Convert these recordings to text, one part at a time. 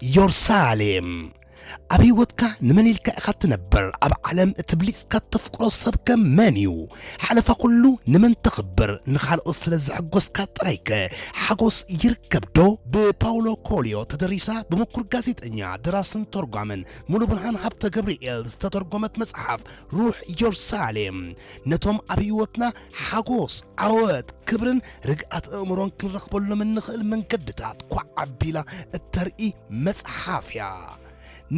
ኢየሩሳሌም። ኣብ ህይወትካ ንመን ኢልካ ኢኻ ትነብር? ኣብ ዓለም እቲ ብሊጽካ እተፍቅሮ ሰብከ መን እዩ? ሓለፋ ኩሉ ንመን ተኽብር? ንኻልኦት ስለ ዘሐጎስካ ጥራይከ ሓጎስ ይርከብዶ? ብፓውሎ ኮልዮ ተደሪሳ፣ ብምኩር ጋዜጠኛ፣ ደራስን ተርጓምን ሙሉብርሃን ሃብተ ገብርኤል ዝተተርጎመት መጽሓፍ ሩሕ ኢየሩሳሌም፣ ነቶም ኣብ ህይወትና ሓጎስ፣ ዓወት፣ ክብርን ርግኣት ኣእምሮን ክንረኽበሎም እንኽእል መንገድታት ኳዕ ኣቢላ እተርኢ መጽሓፍ እያ።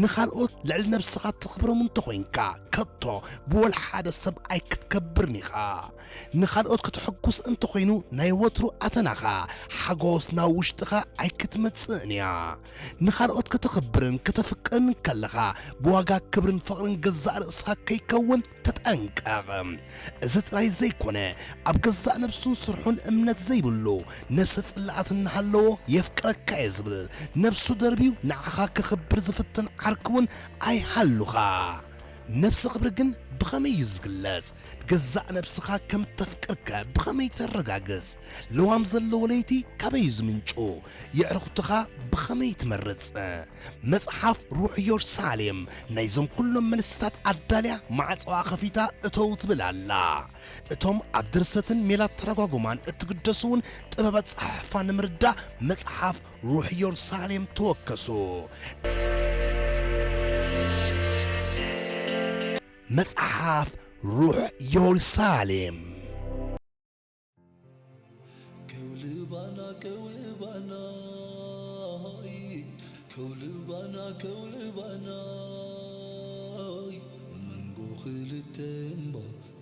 ንኻልኦት ልዕሊ ነብስኻ ተኽብሮም እንተኾይንካ፣ ከቶ ብወላ ሓደ ሰብ ኣይክትከብርን ኢኻ። ንኻልኦት ከተሐጉስ እንተኾይኑ፣ ናይ ወትሩ ኣተናኻ ሓጎስ ናብ ውሽጥኻ ኣይክትመጽእን እያ። ንኻልኦት ከተኽብርን ከተፍቅርን እንከለኻ፣ ብዋጋ ክብርን ፍቕርን ገዛእ ርእስኻ ከይከውን ተጠንቀቕ። እዚ ጥራይ ዘይኮነ፣ ኣብ ገዛእ ነብሱን ስርሑን እምነት ዘይብሉ፣ ነብሰ ጽልኣት እናሃለዎ የፍቅረካ እየ ዝብል፣ ነብሱ ደርብዩ ንዓኻ ከኽብር ዝፍትን ዓርኪ እውን ኣይሃሉኻ። ነብሰ ክብሪ ግን ብኸመይ እዩ ዝግለጽ? ገዛእ ነብስኻ ከም እተፍቅርከ ብኸመይ ተረጋግጽ? ለዋም ዘለዎ ለይቲ ካበይ እዩ ዝምንጩ? የዕሩኽትኻ ብኸመይ ትመርጽ? መጽሓፍ ሩሕ ኢየሩሳሌም ናይዞም ኩሎም መልስታት ኣዳልያ ማዕጾኣ ከፊታ እተው ትብል ኣላ። እቶም ኣብ ድርሰትን ሜላ ኣተረጓጉማን እትግደሱ እውን ጥበብ ኣጸሓሕፋ ንምርዳእ መጽሓፍ ሩሕ ኢየሩሳሌም ተወከሱ። መጽሓፍ ሩሕ ኢየሩሳሌም። ከውልባና ከውልባናይ ከውልባና ከውልባናይ መንጎ ክልተ እምባ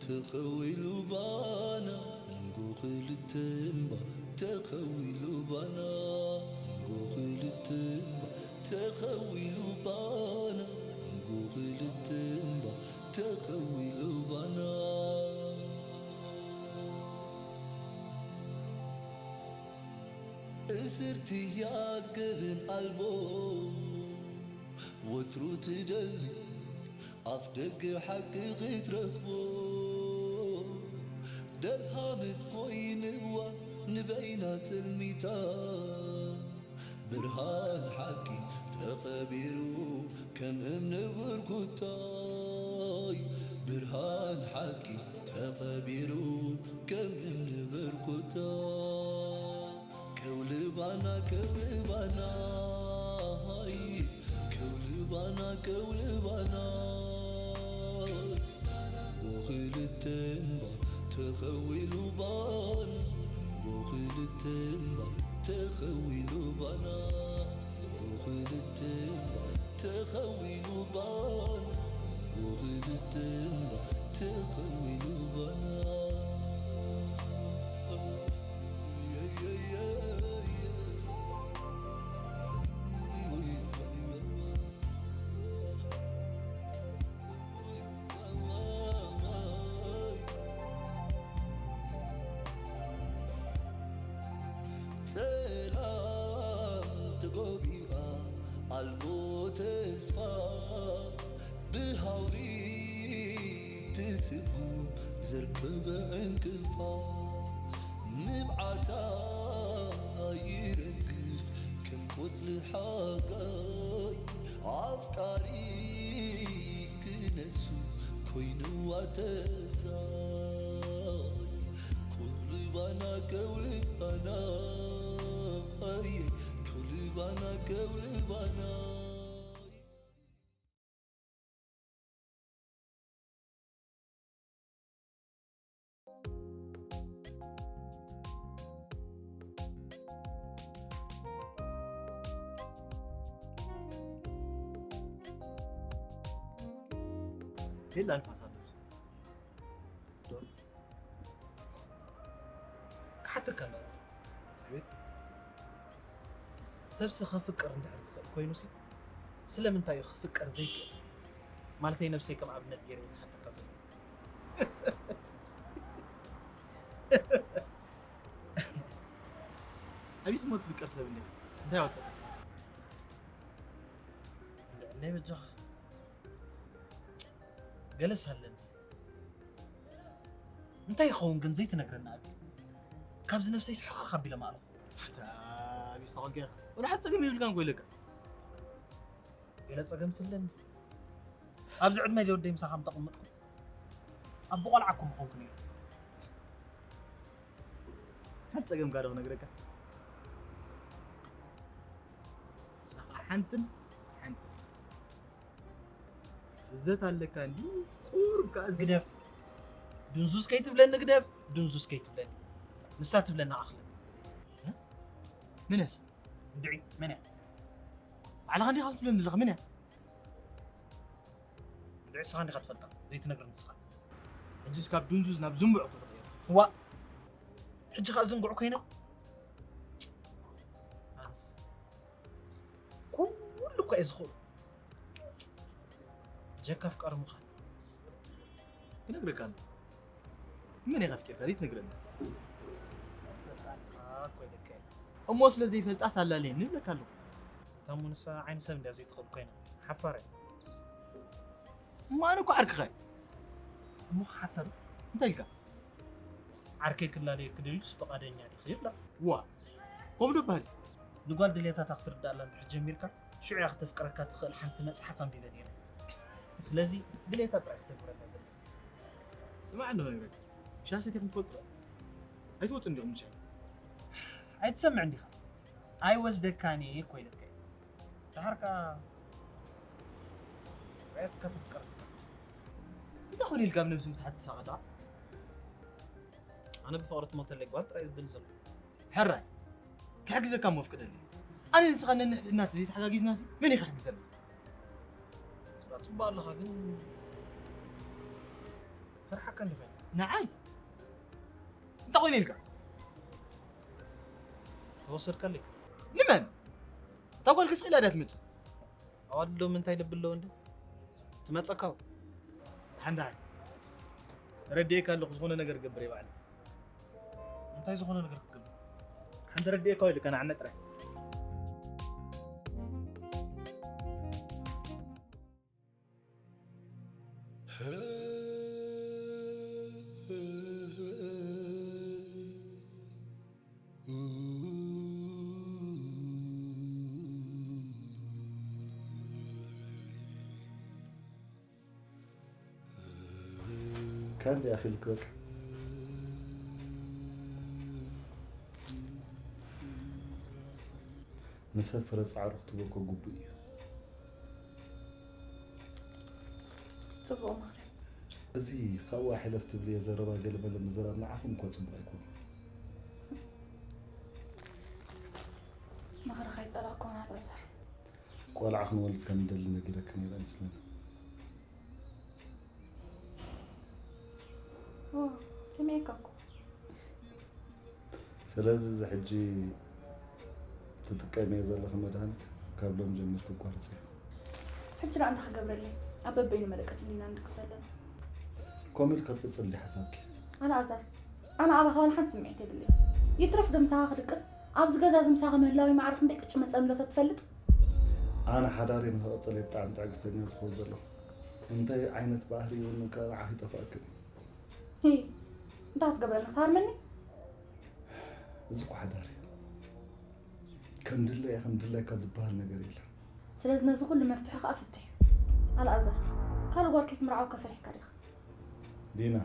ተኸዊሉ ባና መንጎ ክልተ እምባ ተኸዊሉ ባና መንጎ ክልተ እምባ ተኸዊሉ ባና መንጎ ክልተ እምባ ተኸዊሉ ባና እስርትያ ገበን ኣልቦ ወትሩ ትደሊ ኣፍ ደገ ሓቂ ክትረኽቦ ደልሃመት ኮይንዋ ንበይና ትልሚታ ብርሃን ሓቂ ተቐቢሩ ከም እምኒ ብርኩታይ ብርሃን ሓቂ ተቐቢሩ ከም እምኒ ብርኩታይ ከውልባና ከውልባና ከውልባና ከውልባና ጎኽልተ እምባ ተኸዊሉ ባና ጎኽልተ እምባ ተኸዊሉ ባና ጎኽልተ እምባ ተኸዊሉ ባና ጎኽልተ እምባ ተኸዊሉ ባና ጸላም ተጎቢኣ ኣልቦ ተስፋ ብሃውሪ ትስጉም ዘርከበ ዕንቅፋ ንብዓታ ይረግፍ ከም ቆጽሊ ሓጋይ ኣፍቃሪ ክነሱ ኮይንዋ ተዛይ ከውልባና ከውልባና ከውልባና ከውልባና ሌላ ንፋስ ኣሎ። ክሓተካ ኣለኹ። ኣቤት። ሰብሲ ከፍቅር እንድሕር ዝኽእል ኮይኑሲ ስለምንታይ እዩ ክፍቀር ዘይክእል? ማለተይ ነብሰይ ከም ኣብነት ገይረ እየ ዝሓተካ ዘለኹ። ኣቢስ ሞት ፍቅር ሰብ እንዲያ እንታይ ወፀ? እንድዕለይ በጃኻ ገለስ ኣለኒ። እንታይ ይኸውን ግን ዘይትነግረና ኣቢ? ካብዚ ነብሰይ ስሕኽኽ ኣቢለ ማእለኹ። ኣታ ኣቢስ ተኾንካ ኢኻ። ወላ ሓንቲ ጸገም የብልካን እኮ ኢለካ። ገለ ጸገም ስለኒ ኣብዚ ዕድመ ወደይ ምሳኻ ምተቐመጥኩ ኣብ ቆልዓ እኮ ምኾንኩ ነይረ። ሓንቲ ጸገም ጋር ክነግረካ። ንሳኻ ሓንትን ሓንትን ፍዘት ኣለካ እንዲ ቁሩብ ከኣ እዚ ግደፍ። ድንዙዝ ከይትብለኒ ግደፍ። ድንዙዝ ከይትብለኒ። ንሳ ትብለና ኣኽለ። እ? መን እያ እሳ? እንድዒ፣ መን እያ? ባዕልኻ እንዲኻ ትብለኒ ኣለኻ፣ መን እያ? እንድዒ፣ ንስኻ እንዲኻ ትፈልጣ፣ ዘይትነግረኒ ንስኻ። ሕጂስ ካብ ድንዙዝ ናብ ዝንቡዕ እኮ ተቐይረ። እዋ፣ ሕጂ ኸኣ ዝንጉዕ ኮይነ? ኣነስ ኩሉ እኮ እየ ዝኽእሎ። ጀካ ኣፍቃሪ ምዃን። ክነግረካ ኣሎ። መን ኢኻ ኣፍቂርካ ዘይትነግረኒ? እሞ ስለ ዘይፈልጣስ ኣላለየኒ ይብለካ ኣለኹ። ታሙ ንሳ ዓይኒ ሰብ እንድያ ዘይትኽእል ኮይና። ሓፋር እያ። እሞ ኣነ እኮ ዓርክኻ እየ። እሞ ክሓታ ዶ? እንታይ ኢልካ? ዓርከይ ክላለየኪ ደልዩስ ፍቓደኛ ዲኺ ይብላ። ዋ፣ ከምኡ ዶ በሃል? ንጓል ድሌታታ ክትርዳኣላ እንድሕር ጀሚርካ፣ ሽዑ እያ ክተፍቅረካ ትኽእል ሓንቲ መጽሓፍ ኣንቢበ ነይረ። ስለዚ ድሌታ ጥራይ ክተግብረላ ዘለካ። ስማዕ እንዶ ነግረካ። ሻሂ ሰቲኹም ትፈልጡ ዶ? ኣይትወጹን ዲኹም ንሻሂ? ኣይትሰምዕን ዲኻ? ኣይወስደካን እየ እኮ ኢለካ እየ። ደሓር ከኣ ርኣየትካ ተፍቅረካ። እንታይ ኾን ኢልካ ኣብ ነብሲ ምትሓት ትሳቐ ደኣ? ኣነ ብፍቕሪ ትሞተለይ ጓል ጥራይ እየ ዝደሊ ዘለኹ። ሕራይ፣ ክሕግዘካ እሞ ፍቅደለይ። ኣነ ንስኻ ነንሕድሕድና ተዘይተሓጋጊዝናሲ መን እዩ ክሕግዘና? ጽባሕ ጽቡቕ ኣለኻ ግን ፈርሓካ እንዲ ኮይነ። ንዓይ? እንታይ ኮይነ ኢልካ? ተወሰድካለይ። ንመን? እታ ጓል ከስቕ ኢላ ድያ ትመጽእ? ኣዋልድ ሎሚ እንታይ ልቢ ኣለዎ እንዲ? ትመጸካ። ሓንዳ ሓን። ረድኤካ ኣለኹ፣ ዝኾነ ነገር ገብር እየ ባዕለይ። እንታይ ዝኾነ ነገር ክትገብር? ሓንዳ ረድኤካ ወይ ልካ ንዓነ ጥራይ። ካን ዲኣ ክልክ በቃ። ንሰብ ፍረ ጻዕሩ ክትህቦ እኮ ግቡእ እዩ። ጽቡቕ ምኽሪ። እዚ ካብኡ ሕለፍ ትብልዮ ዘረባ ገለመለ ምዝራብ ንዓኹም እኮ ጽቡቕ ኣይኮነን። ምኽርኻ ኣይጸላእኩዎን ኣልኣዛር። ቆልዓ ክንወልድ ከም እንደሊ ነጊረኪ ነይረ ይመስለኒ። ኦ፣ ሰሚዐካ እኮ። ስለዚ እዚ ሕጂ ትጥቀምዮ ዘለኺ መድሃኒት ካብ ሎም ጀሚርኪ ኣቋርጽዮ። ሕጂ ደኣ እንታይ ክገብረለይ? ኣብ በበይኑ መደቀሲ ዲና ንድቅስ ዘለና። ከምኡ ኢልኪ ክትቅጽሊ ድዩ ሓሳብኪ? ኣልኣዛር፣ ኣነ ኣባኻ ዋላ ሓንቲ ስምዒት የብለይን። ይትረፍ ዶ ምሳኻ ክድቅስ? ኣብዚ ገዛ እዚ ምሳኻ ምህላወይ ማዕረ ክንደይ ቅጭ መጸኒ ዶ ተትፈልጥ? ኣነ ሓዳረይ ንኽቕጽል እየ ብጣዕሚ ትዕግስተኛ ዝኸውን ዘለኹ። እንታይ ዓይነት ባህሪ እውን ከ ንዓኺ ይጠፍኣክን እዩ። ሂ፣ እንታይ ክትገብረኒ? ክትሃርመኒ? እዚ እኮ ሓዳር እዩ። ከም ድለያ ከም ድላይካ ዝበሃል ነገር የለን። ስለዚ ነዚ ኩሉ መፍትሒ ከኣ ፍትሕ እዩ። ኣልኣዛር፣ ካልእ ጓል ከይትምርዓው ከ ፈሪሕካ ዲኻ? ዲና፣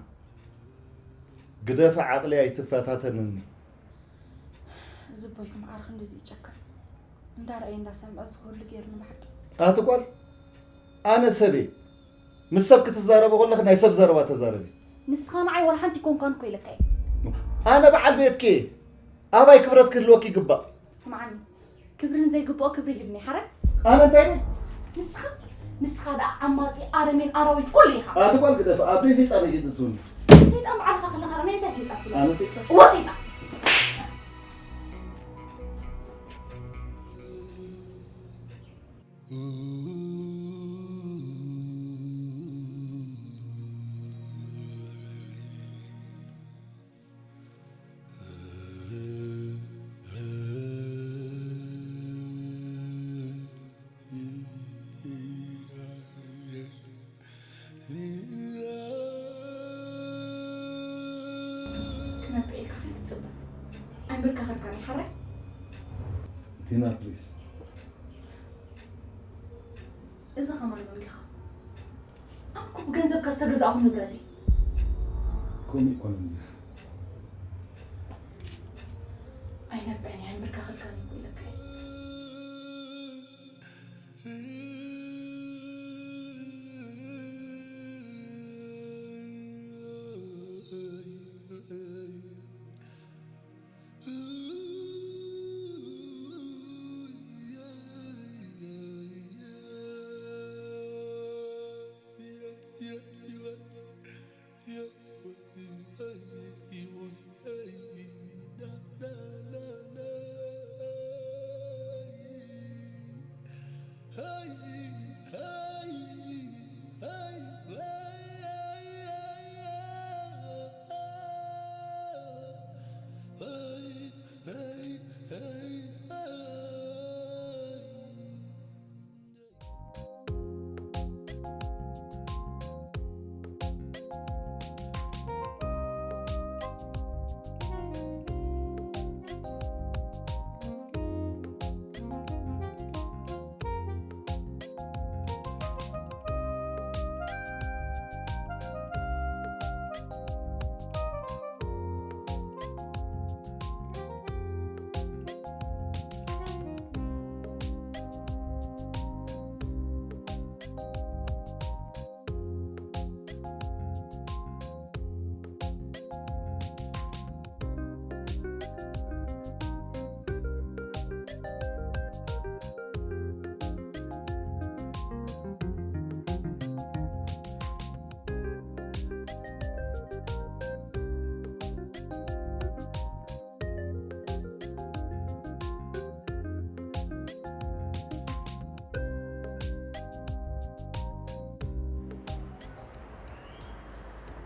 ግደፊ ዓቕሊ ኣይትፈታተንኒ። እዚ ኣቦይስ ማዕረ ክንድዚ እዩ ጨካን። እንዳረኣየ እንዳሰምዐ እዚ ኩሉ ገይሩኒ ብሓቂ። ኣቲ ጓል፣ ኣነ ሰብ እየ። ምስ ሰብ ክትዛረቢ ከለኺ ናይ ሰብ ዘረባ ተዛረቢ። ንስኻ ንዓይ ዋላ ሓንቲ ኣይኮንካን እኮ ኢለካ እየ። ኣነ በዓል ቤትኪ እየ። ኣባይ ክብረት ክህልወኪ ይግባእ። ስምዓኒ፣ ክብሪ ንዘይግብኦ ክብሪ ይህብኒ፣ ሓራይ? ኣነ እንታይ ነኝ? ንስኻ፣ ንስኻ ደኣ ዓማጺ፣ ኣረሜን፣ ኣራዊት ኩሉ ኢኻ። ኣቲ ጓል ግደፊ፣ ኣደይ ሰይጣን ኣይግድቱን። ሰይጣን በዓልኻ ከለኻ ናይ እንታይ ሰይጣን ትብለኒ? ኣነ ሰይጣን? እወ ሰይጣን። ክነብዕ ኢልካ ከይትጽበ። ኣይምልካኸልካን እዩ፣ ሓራይ? ዲና፣ ፕሊዝ። እዚ ኸማን ወጊኻ። ኣኩ ብገንዘብካ ዝተገዛእኹ ንብረት እዩ። ከምኡ ይኮነ እንዲ። ኣይነብዕን እየ፣ ኣይምብርከኸልካን እየ እኮ ኢለካ እየ።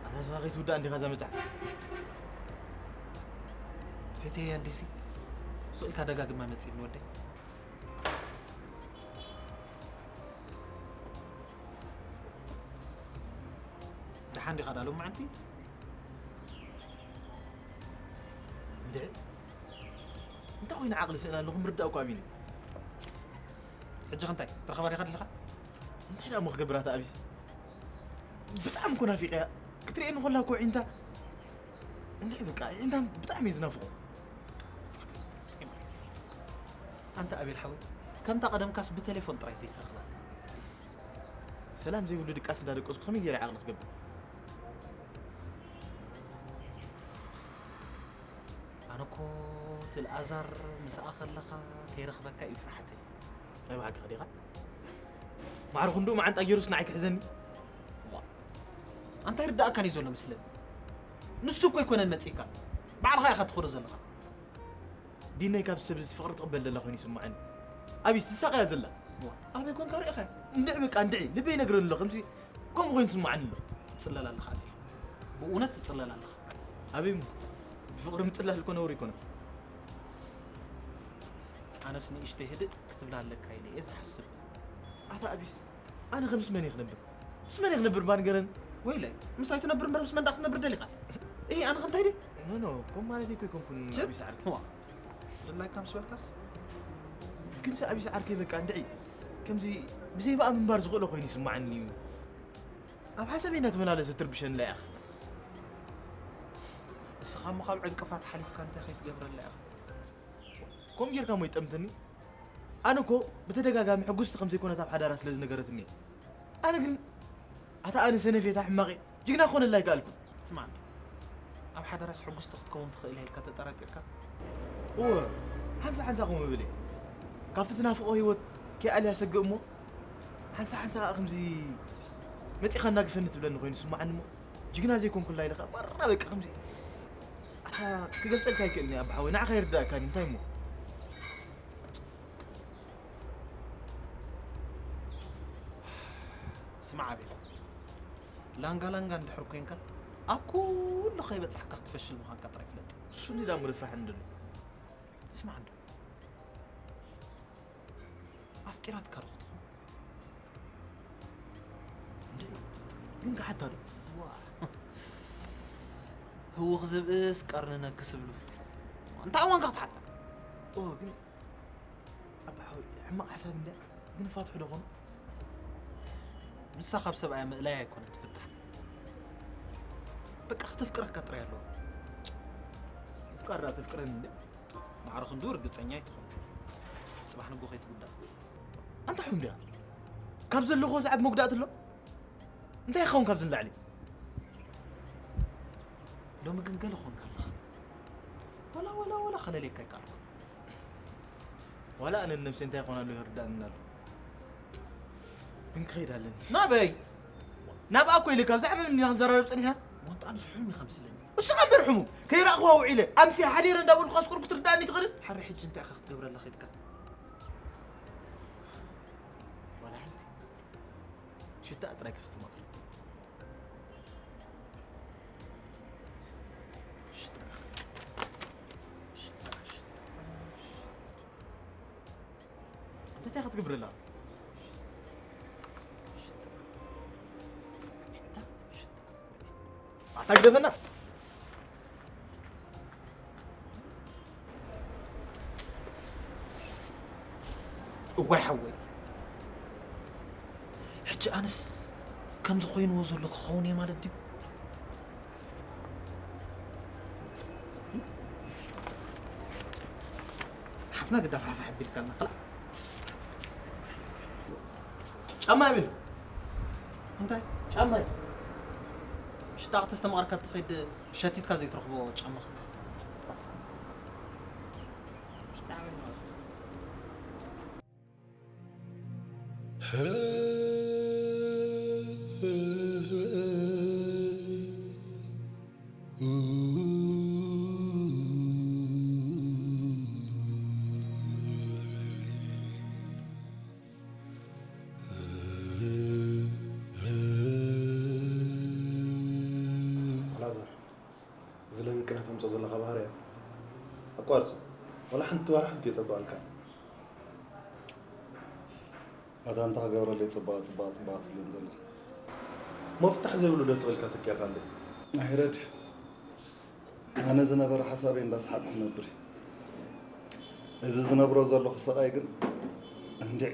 ኣታ ስኻ ከይትውዳእ እንዲኻ እዛ መጽሓፍ። ፈትየያ እንዲሲ፣ ስቕ ኢልካ ደጋግማ መጺእኒ ወደይ። ደሓን ዲኻ ዳ ሎማዓንቲ? እንድዒ፣ እንታይ ኮይኑ ዓቕሊ ስእን ኣለኹ ምርዳእ እኮ ኣቢኒ። ሕጂ ኸ እንታይ ትረኸባ ዲኻ ደለኻ? እንታይ ደኣ እሞ ክገብር ኣታ ኣቢስ? ብጣዕሚ እኮ ናፊቀያ። ክትርእየኒ ከላ እኮ ዒንታ፣ እንድዒ በቃ ዒንታ ብጣዕሚ እየ ዝናፍቆ። ኣንታ ኣቤል ሓወይ፣ ከምታ ቀደምካስ ብቴሌፎን ጥራይ ዘይትረኽባ? ሰላም ዘይብሉ ድቃስ እንዳደቀስኩ ከመይ ገይረ ዓቕሊ ክገብር? ኣነ እኮ እቲ ኣልኣዛር ምስኣ ከለኻ ከይረኽበካ እዩ ፍርሓተይ። ናይ ብሓቅኻ ዲኻ? ማዕረ ክንድኡ መዓንጣ ገይሩስ ንዓይ ክሕዘኒ? ዋ፣ ኣንታ ይርድኣካን እዩ ዘሎ መስለኒ። ንሱ እኮ ኣይኮነን መጺእካ፣ ባዕልኻ ኢኻ ትኸዶ ዘለኻ። ዲነይ ካብዚ ሰብ እዚ ፍቕሪ ትቕበል ዘላ ኮይኑ ይስምዓኒ። ኣቢስ ትሳቐያ ዘላ። ዋ፣ ኣበይ ኮንካ ርኢኻያ? እንድዒ በቃ እንድዒ፣ ልበይ ይነግረኒ ኣሎ፣ ከምዚ ከምኡ ኮይኑ ይስምዓኒ ኣሎ። ትጽለል ኣለኻ ኣቤል። ብእውነት ትጽለል ኣለኻ። ኣበይ እሞ? ብፍቕሪ ምጽላል እኮ ነውሪ ኣይኮነን። ኣነስ ንእሽተይ ህድእ ክትብላ ኣለካ ኢለ እየ ዝሓስብ። ኣታ ኣቢስ፣ ኣነ ከ ምስ መን እየ ክነብር? ምስ መን እየ ክነብር እባ ንገረኒ? ወይለይ፣ ምሳይ ትነብር እምበር ምስ መን ደኣ ክትነብር ደሊኻ? እሂ፣ ኣነ ከ እንታይ ድየ? ኖ፣ ኖ፣ ከምኡ ማለተይ እኮ ኣይኮንኩን ችፕ? ኣቢስ ዓርከይ። ዋ፣ ድላይካ ምስ በልካስ? ግንሲ ኣቢስ ዓርከይ በቃ እንድዒ ከምዚ ብዘይ ብኣ ምንባር ዝኽእሎ ኮይኑ ይስምዓኒ እዩ። ኣብ ሓሳበይ እናተመላለሰ ትርብሸኒ ኣላ ኢኻ። ንስኻ እሞ ካብ ዕንቅፋት ሓሊፍካ እንታይ ከይትገብረላ ኢኻ? ከምኡ ጌርካ እሞ ይጠምተኒ? ኣነ እኮ ብተደጋጋሚ ሕጉስቲ ከም ዘይኮነት ኣብ ሓዳራ ስለ ዝነገረትኒ እየ። ኣነ ግን፣ ኣታ ኣነ ሰነፍ እየ፣ እታ ሕማቕ እየ፣ ጅግና ክኾነላ ኣይከኣልኩን። ስማዕ እንዶ፣ ኣብ ሓዳራስ ሕጉስቲ ክትከውን ትኽእል እያ ኢልካ ተጠራጢርካ? እወ፣ ሓንሳ ሓንሳ ከምኡ እብል እየ። ካብቲ ትናፍቖ ህይወት ከይኣልያ ሰግእ እሞ፣ ሓንሳ ሓንሳ ከኣ ከምዚ መጺኻ እናግፈኒ ትብለኒ ኮይኑ ይስምዓኒ እሞ፣ ጅግና ዘይኮንኩላ ኢለ ከኣ ማራ በቃ ከምዚ፣ ኣታ ክገልጸልካ ኣይክእልን እየ ኣባ ሓወይ፣ ንዓኻ ይርድኣካን እዩ፣ እንታይ እሞ? ስማዕ ኣቤል፣ ላንጋ ላንጋ እንድሕር ኮይንካ፣ ኣብ ኩሉ ከይበጻሕካ ክትፈሽል ምዃንካ ጥራይ ፍለጥ። እሱ እንዲ ዳ ምርፍራሕ እንድሎ። ስማዕ እንዶ፣ ኣፍቂራትካ ዶ ክትኾን? እንደ፣ ግን ክሓታ ዶ? ዋ። ህውኽ ዝብእስ ቀርኒ ነክስ ዝብሉ። እንታይ እዋንካ ክትሓታ? ኦ፣ ግን ኣባ ሓወይ፣ ሕማቕ ሓሳብ እንድያ፣ ግን ፋትሑ ዶ ኾኑ? ንሳ ካብ ሰብኣያ ምእላይ ኣይኮነት ትፍታሕ። በቃ ክተፍቅረካ ጥራይ ኣለዎ። ምፍቃር ደኣ ተፍቅረኒ እንዴ? ማዕረ ክንዱ ርግጸኛ ኣይትኾን። ጽባሕ ንጎ ከይትጉዳእ። ኣንታ ሑም ድያ? ካብ ዘለኹ ሰዓት መጉዳእቲ ኣሎ? እንታይ ይኸውን ካብዚ ንላዕሊ? ሎሚ ግን ገለ ኾንካ ኣለኻ። ወላ፣ ወላ፣ ወላ ከለልየካ ኣይከኣልኩን። ዋላ ኣነ ንነብሰይ እንታይ ይኾን ኣሎ ይርዳእኒ ኣሎ። ግን ክኸይድ ኣለኒ። ናበይ? ናብኣ እኮ ኢለ፣ ካብዛ ዕመም ኢና ክንዘራረብ ጸኒሕና። ወንጣ ኣነስ ሕሙም ኢኻ መስለኒ። እሱ ኸኣ እምበር ሕሙም። ከይረኣኽዋ ውዒለ፣ ኣምስየ ሓዲረ እንዳበልኩ ኣስቆርኩ ትርዳእኒ ትኽእል? ሓረ ሕጂ እንታይ ኢኻ ክትገብረላ ኸይድካ? ዋላ ሓንቲ። ሽታኣ ጥራይ ከስተማቕር። ሽታ፣ ሽታ፣ ሽታ፣ ሽታ። ኣንተ እንታይ ክትገብረላ? ኣታ ግደፈና። እዋይ ሓወይ፣ ሕጂ ኣነስ ከምዚ ኮይንዎ ዘሎ ክኸውን እየ ማለት ድዩ? ጸሓፍና ግዳ ፋሕፋሕ ኣቢልካና፣ ክላ። ጫማ ይብል። እንታይ? ጫማ እዩ። ሽታ ክተስተማቕር ካብ ትኸይድ ሸቲትካ ዘይትረኽቦ ጫማ። ኣላዛር፣ እዚ ለንቅነ ተምጾ ዘለኻ ባህርያ ኣቋርጾ። ወላ ሓንቲ፣ ዋላ ሓንቲ የጸብቐልካ። ኣታ እንታይ ክገብረለይ ጽባቐ፣ ጽባቐ፣ ጽባቐ ትብለኒ ዘለኻ? መፍታሕ ዘይብሉ ደስ ክብልካ ስቅያት ኣለኒ። ኣይረድ፣ ኣነ ዝነበረ ሓሳበይ እንዳስሓቕኩ ክነብር እየ። እዚ ዝነብሮ ዘለኹ ስቓይ ግን እንድዒ፣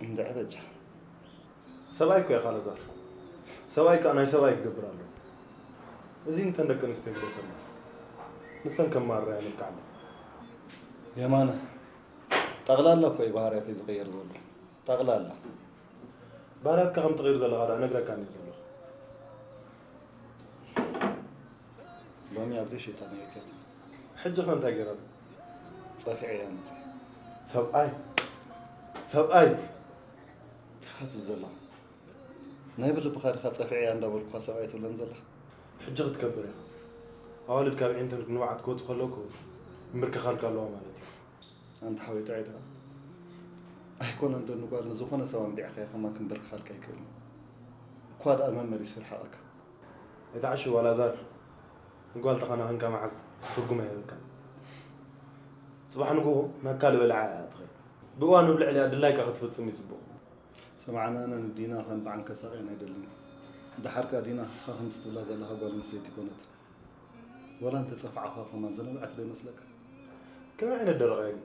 እንድዒ በጃ። ሰብኣይ እኮ ኢኻ ኣላዛር። ሰብኣይ ከኣ ናይ ሰብኣይ ክገብር ኣለዎ። እዚ ንተን ደቂ ኣንስትዮ ግደፈለን። ንሰን ከማርራ የመልክዓለን። የማነ፣ ጠቕላላ እኮ እዩ ባህርያተይ ዝቕየር ዘሎ። ጠቕላላ። ባህርያትካ ከም ትቕይር ዘለኻ ደኣ ነግረካ እንድየ ዘለኹ። ሎሚ ኣብዘይ ሸይጣን እያ ኣትያትኒ። ሕጂ ኸ እንታይ ገይራትካ? ጸፊዐያ መጺአ። ሰብኣይ! ሰብኣይ! እንታይ ኢኻ ትብል ዘለኻ? ናይ ብልብኻ ዲኻ ጸፊዐያ እንዳበልኩኻ ሰብኣይ ትብለን ዘለኻ? ሕጂ ክትከብር ኢኻ። ኣዋልድ ካብ ዒንተን ንብዓት ክወጹ ከለዉ እኮ ይምብርከኻልካ ኣለዋ ማለት እዩ። ኣንታ ሓወይ ጥዑይ ዲኻ? ኣይኮነን ዶ ንጓል ንዝኾነ ሰብ ኣንቢዕካያ ከማን ክንበርክኻልካ ኣይክእልን። እኳ ደኣ መን መሊሱ ይርሕቐካ? ኣይትዓሽው ኣልኣዛር፣ ንጓል ተኸናኺንካ መዓስ ትርጉም ኣይህበካን። ጽባሕ ንግሆ ናብ ካልእ በሊዓ እያ ትኸይድ። ብእዋኑ ኣብ ልዕሊኣ ድላይካ ክትፍጽም እዩ ጽቡቕ። ስምዓኒ፣ ኣነ ንዲና ከንብዓን ከሳቕያን ኣይደልን። ደሓር ከኣ ዲና ንስኻ ከምዚ ትብላ ዘለኻ ጓል ኣንስተይቲ ኣይኮነትን። ወላ እንተ ጸፍዓኻ ከማን ዝነብዐት ዶ ይመስለካ? ከመይ ዓይነት ደረቕ እያ ግን?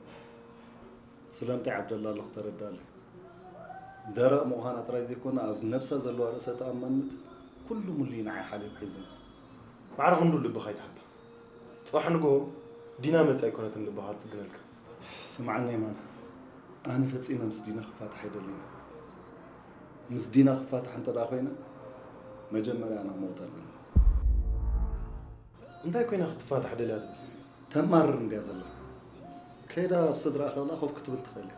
ስለምንታይ ዓብደላ ኣለኹ ተረዳለይ። ደረቕ ምዃና ጥራይ ዘይኮነ፣ ኣብ ነብሳ ዘለዋ ርእሰ ተኣማንነት ኩሉ ሙሉእ ንዓይ ሓልዩ ሒዙኒ። ማዕረ ክንዱ ልብኻ ኣይትሓታ። ጽባሕ ንግሆ ዲና መጻ ኣይኮነትን ልብኻ ትጽግነልካ። ስምዓኒ የማነ፣ ኣነ ፈጺመ ምስ ዲና ክፋታሕ ኣይደልን። ምስ ዲና ክፋታሕ እንተ ደኣ ኮይነ፣ መጀመርያ ኣነ ክመውት ኣለኒ። እንታይ ኮይና ክትፋታሕ ደልያ ትብል? ተማርር እንድያ ዘላ። ከይዳ ኣብ ስድራኣ ከብላ ኮፍ ክትብል ትኽእል እያ።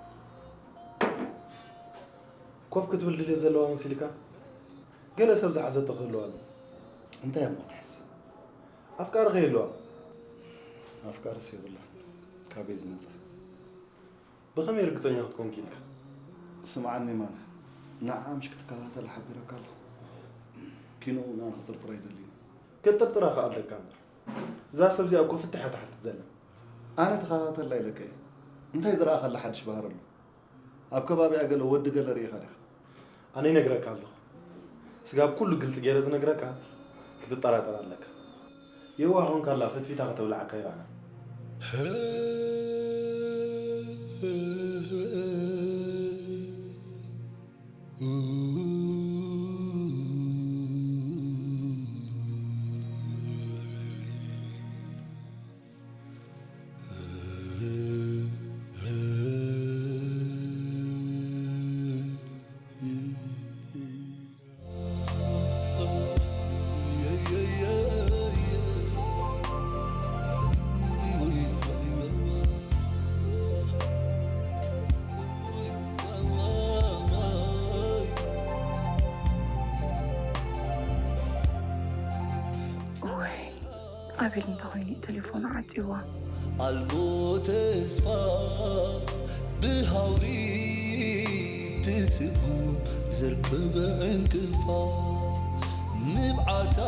ኮፍ ክትብል ድልየት ዘለዋ መሲልካ? ገለ ሰብ ዝሓዘቶ ክህልዋ ኣሎ። እንታይ እሞ ክትሕዝ? ኣፍቃሪ ከይህልዋ? ኣፍቃርስ የብላን። ካበይ ዝመጸ? ብኸመይ ርግጸኛ ክትኮን ክኢልካ? ስምዓኒ ማነ፣ ንዓኣ ምሽ ክትከታተላ ሓቢረካ ኣለኹ። ኪንኡ ንኣና ክጥርጥራ ኣይደልን። ክትጥርጥራ ከኣ ኣለካ እምበር። እዛ ሰብ እዚኣ እኮ ፍትሕ እያ ትሓትት ዘላ። ኣነ ተኸታተላ ኢለካ እየ። እንታይ ዝረኣኻላ ሓድሽ ባህሪ ኣሎ? ኣብ ከባቢኣ ገለ ወዲ ገለ ርኢኻ ዲኻ? ኣነ ይነግረካ ኣለኹ። ስጋብ ኩሉ ግልጺ ገይረ ዝነግረካ ክትጠራጠር ኣለካ። የዋህ ኾንካላ ፈትፊታ ከተብልዓካ ይረኣና። ኣቤል እንተኾይኑ ቴሌፎኑ ዓፂዋ። ኣልቦ ተስፋ ብሃውሪ ትስጉም ዝርክብ ዕንቅፋ ንብዓታ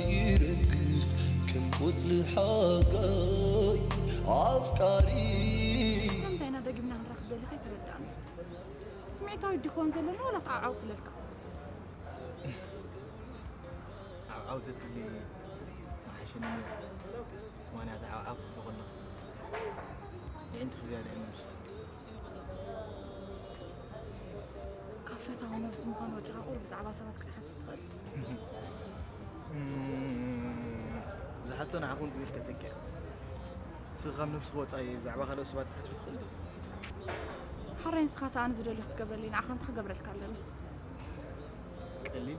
ይረግፍ ከም ቆፅሊ ሓጋይ ኣፍቃሪ ስለምንታይ ኢና ደጊምና ክንረኽብ ደሊኻ ኣይተረዳእኒ። ስምዒታዊ ድኾን ዘለና ዋላስ ዓብዓብ ክለልካ? ዓብዓብ ተትብሊ መሓሸኒ ነይሩ። ምኽንያቱ ዓብዓብ ክትብሊ ከለኺ የዒንትኺ ዝያዳ እዩ መምስጡ። ካብ ፈታዊ ነብሲ ምዃን ወፂኻ ኩሉ ብዛዕባ ሰባት ክትሓስብ ትኽእል። ዝሓቶ ንዓኹም ዝምልከተኪ እያ። ንስኺ ካብ ነብስኺ ወፃኢ ብዛዕባ ካልኦት ሰባት ክትሓስቢ ትኽእል ዲኺ? ሓራይ ንስኻ እቲ ኣነ ዝደልዮ ክትገብረለይ ንዓኻ እንታይ ክገብረልካ ኣለኒ? ቀሊል እዩ።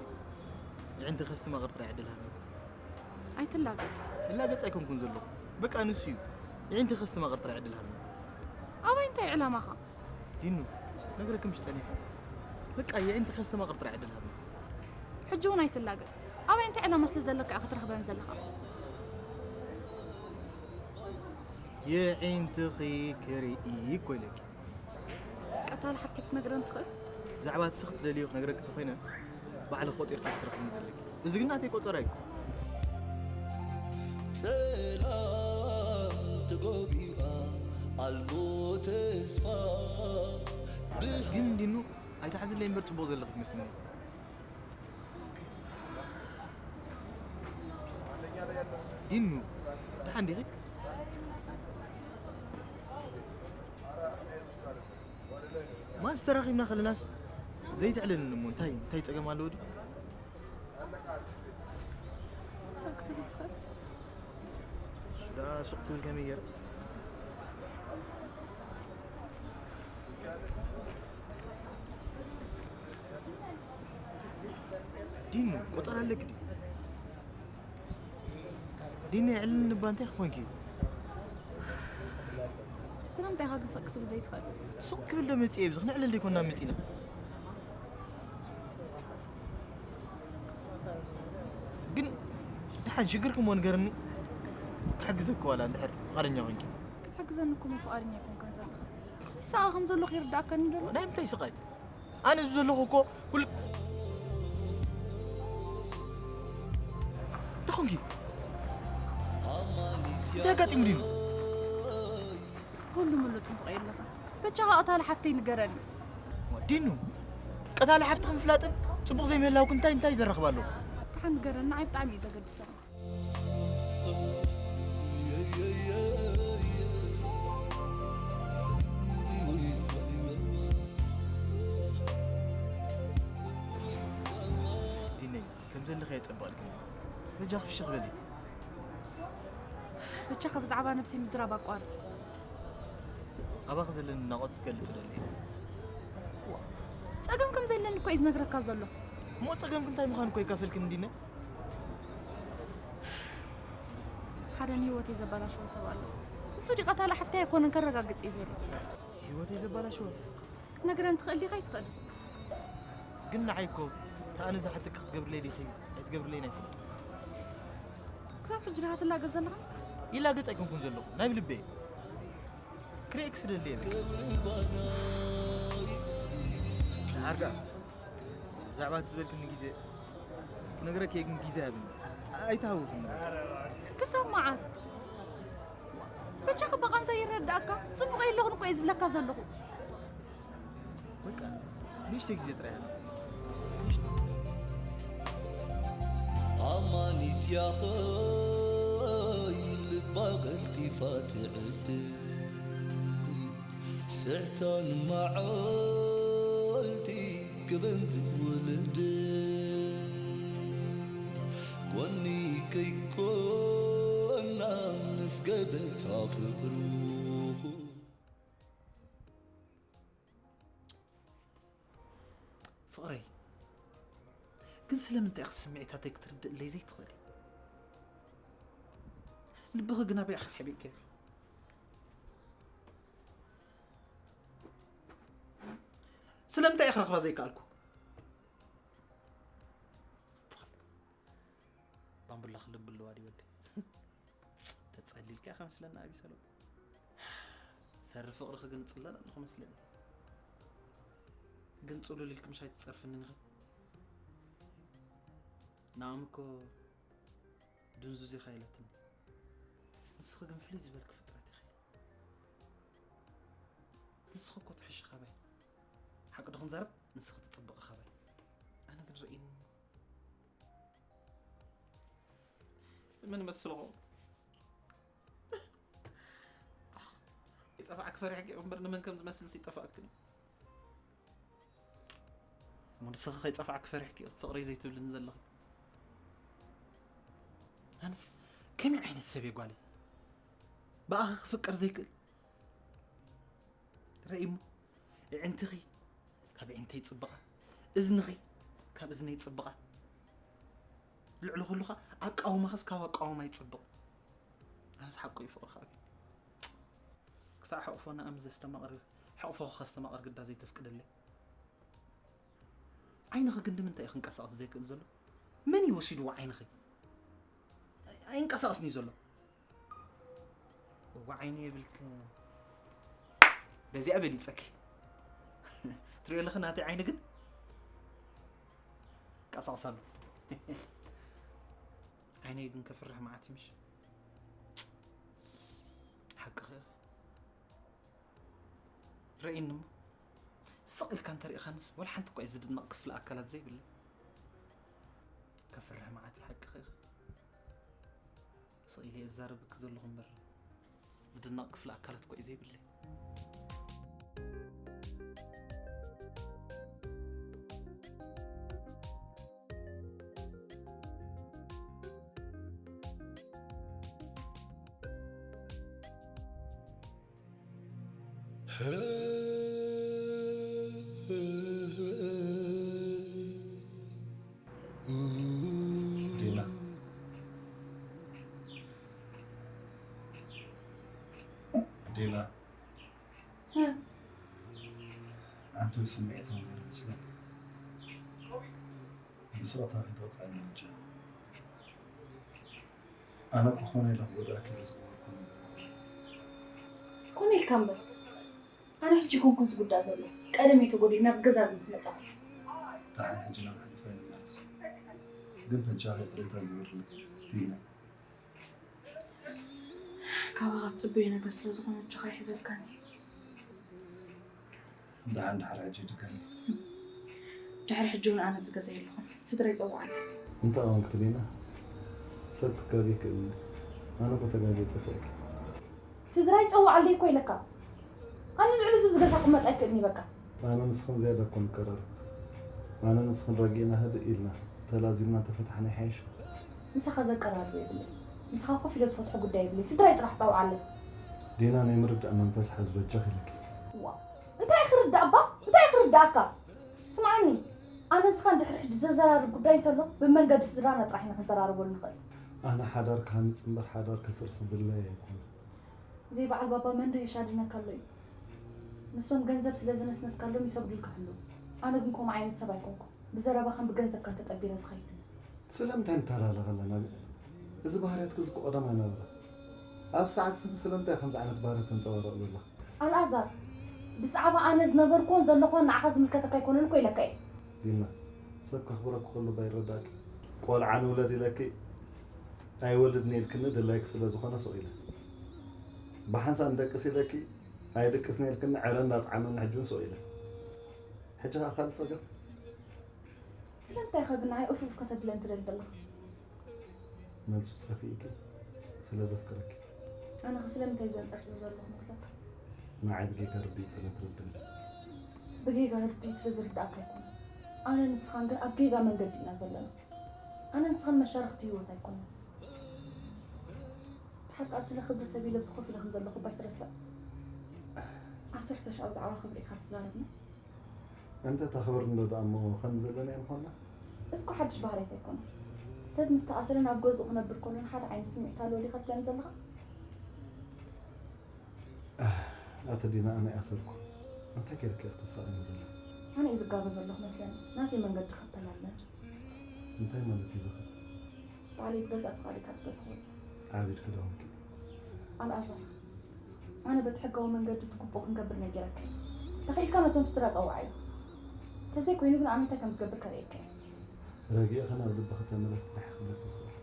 የዒንቲ ከስትማቕር ጥራይ ዕድል ሃብኒ። ኣይትላገጽ። እላገጽ ኣይኮንኩን ዘለኹ። በቃ ንሱ እዩ። የዒንቲ ከስትማቕር ጥራይ ዕድል ሃብኒ። ኣበይ እንታይ ዕላማኻ? ዲኑ፣ ነግረኪ ምሽ ጸኒሐ። በቃ የዒንቲ ከስተማቕር ጥራይ ዕድል ሃብኒ። ሕጂ እውን ኣይትላገጽ። ኣበይ እንታይ ዕላማ ስለ ዘለካ ኢኻ ክትረኽበን ዘለኻ? የዒንትኺ ክርኢ እኮ ኢለኪ። ቀታሊ ሓፍተይ ክትነግረን ትኽእል? ብዛዕባ እቲ ስኽ ትደልዮ ክነግረኪ ተኾይነ ባዕልኺ ቆጢርኪ ክትረኽብኒ ዘለኪ። እዚ ግን ናተይ ቆጸራ እዩ። ጸላም ተጎቢኣ ኣልቦ ተስፋ ግን ዲኑ ኣይትሓዝለይ እምበር ጽቡቕ ዘለኺ ትመስልኒ። ዲኑ ደሓን ዲኺ? ማስ ተራኺብና ከለናስ ዘይትዕልልን እሞ እንታይ እንታይ ጸገም ኣለዎ ድዩ? ክሳብ ክትብል ትኽእል? እሱ ደኣ ሱቕ ክብል ከመይ ገይረ? ዲኑ ቆጠር ኣለኪ ድዩ? ዲኑ የዕልልን እባ እንታይ ክኾንኪ? ስለምንታይ ኢኻ ግን ስቕ ክትብል ዘይትኽእል? ሱቕ ክብል ዶ መጺኤ? ብዚ ክንዕልል ዘይኮና መጺና። ግን ደሓን ሽግርኪ እሞ ንገርኒ። ክሕግዘኪ ዋላ እንድሕር ፍቓደኛ ኮንኪ። ክትሕግዘኒ እኮ እሞ ፍቓደኛ ኣይኮንካን ዘለኻ። ይስቓ ከም ዘለኹ ይርድኣካኒ ዶ ኣሎ? ናይ ምንታይ ስቓይ? ኣነ እዚ ዘለኹ እኮ ኩሉ እንታይ ኮንኪ? እንታይ ኣጋጢሙ ድዩ? ኩሉ ምሉ ጽቡቕ የለኻ። በጃኻ ቀታሊ ሓፍተይ ንገረኒ። ዲኑ ቀታሊ ሓፍትኺ ምፍላጥን ጽቡቕ ዘይምህላውኪ እንታይ እንታይ ዘራኽብ ኣሎ? ደሓን ንገረኒ፣ ንዓይ ብጣዕሚ እዩ ዘገድሰኒ። ዲነይ ከም ዘለኺ የጸብቐልኪ። በጃኺ ፍሽኽ በሊ። በጃኻ ብዛዕባ ነብሰይ ምዝራብ ኣቋርጽ። ኣባኺ ዘለኒ ናቕት ክገልጽ ደሊ። ጸገም ከም ዘለኒ እኮ እዩ ዝነግረካ ዘሎ። እሞ ጸገምኪ እንታይ ምዃኑ እኮ ይካፈልክን ዲነ። ሓደ ንህይወተይ ዘበላሸዎ ሰብ ኣሎ። እሱ ዲ ቀታሊ ሓፍተይ ኣይኮነን ከረጋግጽ እዩ ዘለ። ህይወተይ ዘበላሸዎ? ክትነግረን ትኽእል ዲኻ ኣይትኽእል? ግን ንዓይ እኮ ተኣነ ዝሓተኪ ክትገብርለይ ዲኺ ኣይትገብርለይን ኣይፈልጥ። ክሳብ ሕጂ ዲኻ ትላገጽ ዘለኻ? ይላገጽ ኣይኮንኩን ዘለኹ ናይ ብልበይ። ክርእየኪ ስደሊ እየ። ንዓርጋ ብዛዕባ እቲ ዝበልክኒ ግዜ ክነግረኪ እየ፣ ግን ግዜ ሃብኒ። ኣይትሃውኽኒ። ክሳብ መዓስ? በጃኻ ብቓንዛ ይረዳእካ። ጽቡቕ የለኹን እኮ እየ ዝብለካ ዘለኹ። በቃ ንእሽተይ ግዜ ጥራይ ሃብኒ። ንእሽተይ። ኣማኒት ያኸይ ልባ ቀልጢፋ ትዕድል ስሕታን መዓልቲ ክበን ዝወለደ ጎኒ ከይኮና ምስ ገበታ ፍቕሩ ፍቕረይ፣ ግን ስለምንታይ ኢኺ ስምዒታተይ ክትርድእለይ ዘይትኽእሊ? ልብኺ ግን ኣበይ ኢኺ ሓቢእክዮ? ስለምንታይ ኢኺ ክረኽባ ዘይከኣልኩ? ባምቡላ ብላኽ ልቢ ኣለዋ ድዩ ወደይ? ተጸሊልካ ኢኻ መስለኒ ኣቢሰሎም። ሰሪ ፍቕርኺ ግን እጽለል ኣለኹ መስለኒ። ግን ጽሉል ኢልኪ ምሽ ኣይትጸርፍንን ኢኺ? ናኦም እኮ ድንዙዝ ኢኻ ኢለትኒ። ንስኺ ግን ፍልይ ዝበልኪ ፍጥረት ኢኺ። ንስኺ እኮ ትሕሺ ካባይ። ሓቂ ዶ ክንዛረብ? ንስኺ ትጽብቒ ካባይ። ኣነ ግን ርእይኒ መን መስልኹ? ይጠፋዕክ ፈሪሕኪ እምበር ንመን ከም ዝመስል ይጠፋእክን። እሞ ንስኺ ከይጠፋዕክ ፈሪሕኪ ፍቕረይ ዘይትብልኒ ዘለኺ። ኣነስ ከመይ ዓይነት ሰብ እየ ጓለይ? ብኣኺ ክፍቀር ዘይክእል? ርእይ እሞ፣ ኣዒንትኺ ካብ ኣዒንተይ ይጽብቓ፣ እዝንኺ ካብ እዝነይ ይጽብቓ። ልዕሊ ኩሉ ኸኣ ኣቃውማኽስ ካብ ኣቃውማይ ይጽብቕ። ኣነስ ሓቁ እዩ ፍቕርኺ ኣብዩኒ። ክሳዕ ሕቕፎ ንኣም ዘስተማቕር፣ ሕቕፎኺ ከስተማቕር ግዳ ዘይተፍቅደለይ። ዓይንኺ ግን ንምንታይ እዩ ክንቀሳቐስ ዘይክእል ዘሎ? መን እዩ ወሲድዎ ዓይንኺ? ኣይ-፣ ኣይንቀሳቐስን እዩ ዘሎ። እዋ ዓይኒ የብልክን። በዚኣ በሊጸኪ። ትሪኦ ኣለኺ ናተይ ዓይኒ ግን ቀሳቕስ ኣሎ። ዓይነይ ግን ከፍርህ መዓት እዩ ምሽ? ሓቅኺ ኢኺ። ርእይኒ እሞ። ስቕ ኢልካ እንተሪኢኻንስ ወላ ሓንቲ እኳ እዩ ዝድነቕ ክፍሊ ኣካላት ዘይብለይ። ከፍርህ መዓት እዩ ሓቅኺ ኢኺ። ስቕ ኢለ እየ ዝዛረበኪ ዘለኹ እምበር ዝድነቕ ክፍሊ ኣካላት እኳ እዩ ዘይብለይ። ዲና። ዲና። እ። ኣንቱ ስምዒታዊ ነይሩ መስለኒ። ብስቕታ ከይትወጽኣኒ በጃ። ኣነ እኮ ኮነ ኢለ ክጎድኣኪ ኢለ ዝገበርኩ ነገር የለን። ኮነ ኢልካ እምበር። ኣነ ሕጂ ኣይኮንኩን ዝጉዳእ ዘሎ። ቀደም እየ ተጎዲኡ ናብዚ ገዛ እዚ ምስ መጻኹ። ደሓን ሕጂ ናብ ሕሉፈይ ንመለስ። ግን በጃኺ ይቕሬታ ግበርለይ ዲና። ካባኻ ዝጽበዮ ነገር ስለ ዝኾነ እጆኻ ኣይሕዘልካን እየ። ደሓን ድሕሪ ሕጂ ድገሚ። ድሕሪ ሕጂ እውን ኣነ ኣብዚ ገዛ የለኹን። ስድራይ ይጸውዓለይ። እንታይ ኮንኪ ዲና? ሰብ ክጋገ ይክእል እዩ። ኣነ እኮ ተጋግየ ጠፊኤኪ። ስድራይ ይጸውዓለይ እኮ ኢለካ። ኣነ ልዕሊ እዚ ኣብዚ ገዛ ክቕመጥ ኣይክእልን እየ በቃ። ኣነ ንስኽን ዝያዳ እኮ ንቀራረብ። ኣነ ንስኽን ረጊእና ህድእ ኢልና ተላዚብና እንተፈታሕና ይሓይሽ። ምሳኻ ዘቀራርብ የብለይ። ምሳኻ ኮፍ ኢለ ዝፈትሖ ጉዳይ የብለይ። ስድራይ ጥራሕ ጸውዓለይ። ዲና ናይ ምርዳእ መንፈስ ሓዚ በጃኺ ኢለኪ። ዋእ፣ እንታይ ክርዳእ እባ? እንታይ ክርዳእካ? ስምዓኒ፣ ኣነ ንስኻን ድሕሪ ሕጂ ዘዘራርብ ጉዳይ እንተሎ ብመንገዲ ስድራና ጥራሕ ኢና ክንዘራርበሉ ንኽእል። ኣነ ሓዳር ክሃንጽ እምበር ሓዳር ከፍርስ ዝድለየ ኣይኮነን። ዘይ በዓል ባባ መን ዶ የሻድነካ ኣሎ እዩ? ንሶም ገንዘብ ስለ ዝነስነስካሎም ይሰግዱልካ ኣለዉ። ኣነ ግን ከምኡ ዓይነት ሰብ ኣይኮንኩን። ብዘረባኻን ብገንዘብካን ተጠቢረ ዝኸይድ። ስለምንታይ ንተሃላለኽ ኣለና? እዚ ባህርያትኪ እዚ እኮ ቀደም ኣይነበረን። ኣብ ሰዓት እዚ ስለምንታይ ከምዚ ዓይነት ባህርያት ተንጸባርቕ ዘለኺ? ኣልኣዛር፣ ብዛዕባ ኣነ ዝነበርኩዎን ዘለኹዎን ንዓኻ ዝምልከተካ ኣይኮነን እኮ ኢለካ እየ። ዲና፣ ሰብ ከኽብረኪ ከሎ ዶ ኣይረዳእኪ? ቆልዓ ንውለድ ኢለኪ ኣይወልድን ኢልክኒ ድላይኪ ስለ ዝኾነ ሱቕ ኢለ። ብሓንሳእ ንደቅስ ኢለኪ ኣይድቅስን ኢልክኒ ዕረ እንዳጥዓመኒ ሕጂ እውን ሱቕ ኢለ። ሕጂ ኸኣ ካልእ ጸገም? ስለምንታይ ኢኻ ግን ንዓይ ኡፍ ኡፍ ከተብለኒ ትደሊ ዘለኻ? መልሱ ጠፊእኪ፣ ስለ ዘፍቅረኪ። ኣነ ኸ ስለምንታይ ዘንጸርጽር ዘለኹ መስለካ? ንዓይ ብጌጋ ርድኢት ስለ ትርድእኒ። ብጌጋ ርድኢት ስለ ዝርድኣካ ኣይኮነን። ኣነ ንስኻን ግን ኣብ ጌጋ መንገዲ ኢና ዘለና። ኣነ ንስኻን መሻርኽቲ ህይወት ኣይኮነን። ብሓቂ ስለ ክብሪ ሰብ ኢለ ኣብዚ ኮፍ ኢለ ከም ዘለኹ እባ ኣይትረስዕ። ዓሰርተ ሺሕ ብዛዕባ ክብሪ ኢኻ ትዛረብኒ። እንተ ተኽብር እንዶ ደኣ እሞ ከም ዘለና ኢና ምኾንና። እዚ እኮ ሓድሽ ባህርያት ኣይኮነን። ሰብ ምስ ተኣስረ ናብ ገዝኡ ክነብር ከሎ ንሓደ ዓይነት ስምዒት ኣለዎ ዲኻ ትብለኒ ዘለኻ? ኣቲ ዲና ኣነ ኣይኣሰርኩ። እንታይ ጌርኪ ኢኺ ተሳቕይኒ ዘለኺ? ኣነ እየ ዝጋገ ዘለኹ መስለኒ። ናተይ መንገዲ ክተላለ። እንታይ ማለት እዩ እዚ ኸ? ባዕለይ ብገዛእ ፍቓደይ ካብ ገዛ ክወጽእ። ዓቢድ ክዳውንቲ። ኣልኣዛር፣ ኣነ በቲ ሕጋዊ መንገዲ እቲ ግቡእ ክንገብር ነጊረካ እየ። ተኽኢልካ ነቶም ስድራ ጸውዓዮም። ተዘይኮይኑ ግን ኣነ እንታይ ከም ዝገብር ከርእየካ እየ። ረጊእኺ ናብ ልብኺ ተመለስ ጥራሕ ክብለኪ ዝኽእል።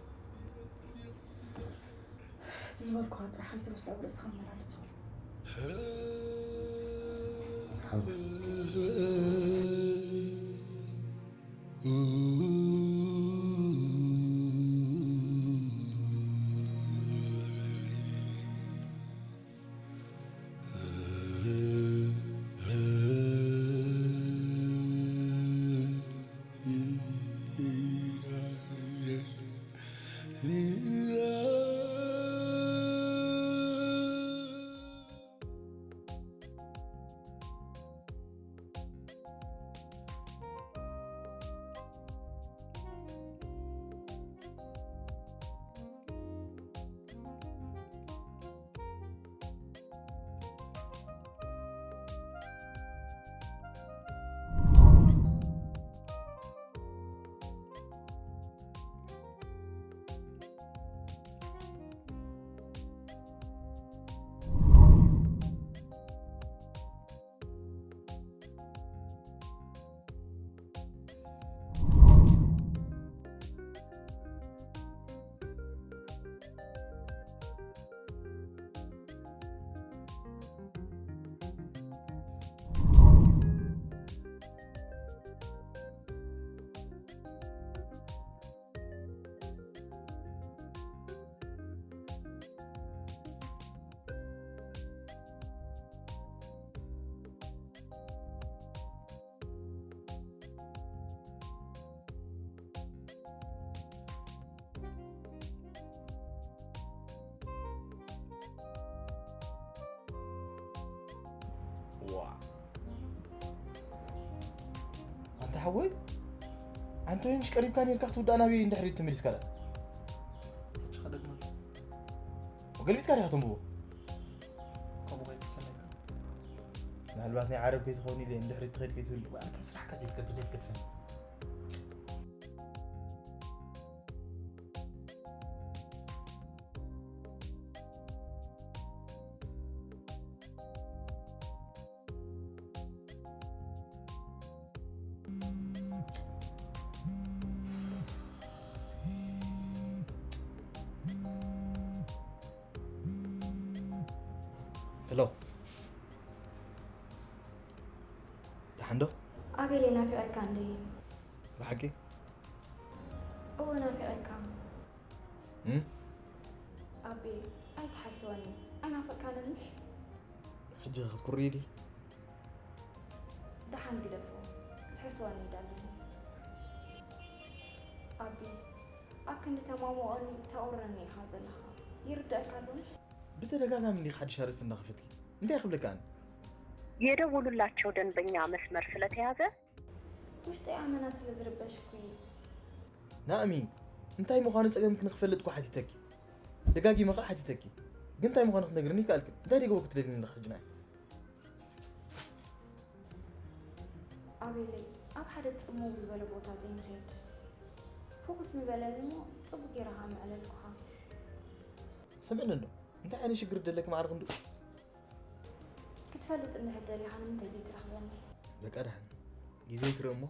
እቲ ዝበልኩኻ ጥራሕ ኣይትረስዖ፣ ኣብ ርእስኻ ኣመላልሶ። ሓው። ዋ። ኣንታ ሓወይ፣ ኣንተ ወይ ምሽ ቀሪብካ ኔርካ ክትውዳእ ናበይ እንድሕሪት ተመሊስካ ደኣ? ሕጂ ከደግመልካ። ገልቢጥካ ዲኻ ተንብቦ? ከምኡ ከይተሰመየካ። ምናልባት ናይ ዓረብ ከይትኸውን ኢለ እንድሕሪት ትኸይድ ከይትብል። ወኣንተ ስራሕካ ዘይትገብር ዘይትገድፈኒ። ሄሎ። ደሓን ዶ? ኣቤለይ፣ ናፊቐካ እንድየ። ብሓቂ? እወ፣ ናፊቐካ። እም? ኣቤ፣ ኣይትሓስወኒ። ኣይናፈቅካንን ምሽ? ሕጂ ክትኩርይ ድዩ? ደሓን ግደፎ። ክትሕስወኒ ይደሊ። ኣቤ፣ ኣብ ክንዲ ተማምኦኒ ተቑርረኒ ኢኻ ዘለኻ። ይርደኣካ ዶ ምሽ? ብተደጋጋሚ እንዲኻ ሓድሽ ኣርእስቲ እንዳኸፈትኪ። እንታይ ክብለካ ኣነ? የደውሉላቸው ደንበኛ መስመር ስለተያዘ። ውሽጠይ ኣመና ስለ ዝርበሽ እኮ እዩ። ናእሚ፣ እንታይ ምዃኑ ጸገምኪ ንኽፈልጥ እኮ ሓቲተኪ። ደጋጊመ ኸኣ ሓቲተኪ። ግን እንታይ ምዃኑ ክትነግርኒ ኣይከኣልክን። እንታይ ደገቦ ክትደግምኒ ኣለኺ ሕጂ ንዓይ? ኣቤለይ፣ ኣብ ሓደ ጽምው ዝበለ ቦታ ዘይንኸይድ። ፍኹስ ምበለኒ እሞ ጽቡቕ ጌረ ኸኣ ምዕለልኩኻ። ስምዕኒ እንዶ፣ እንታይ ዓይነት ሽግር ደለኪ ማዕረ ክንድኡ? ክትፈልጥ እንድሕር ደሊኻ ንምንታይ ዘይትረኽበኒ? በቃ ደሓን፣ ግዜ ይትረእ እሞ፣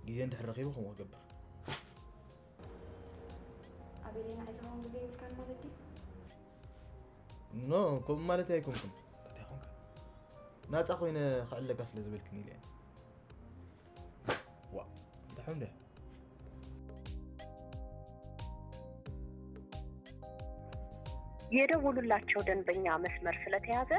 ግዜ እንድሕር ረኺበ ከምኡ ክገብር። ኣቤለይ፣ ንዓይ ዝኸውን ግዜ የብልካን ማለት ድዩ? ኖ፣ ከምኡ ማለት ኣይኮንኩን። እንታይ ኾንካ? ናጻ ኮይነ ክዕለካ ስለ ዝበልክኒ ኢለ እየ። ዋ፣ እንታይ ሕም ድያ? የደውሉላቸው ደንበኛ መስመር ስለተያዘ።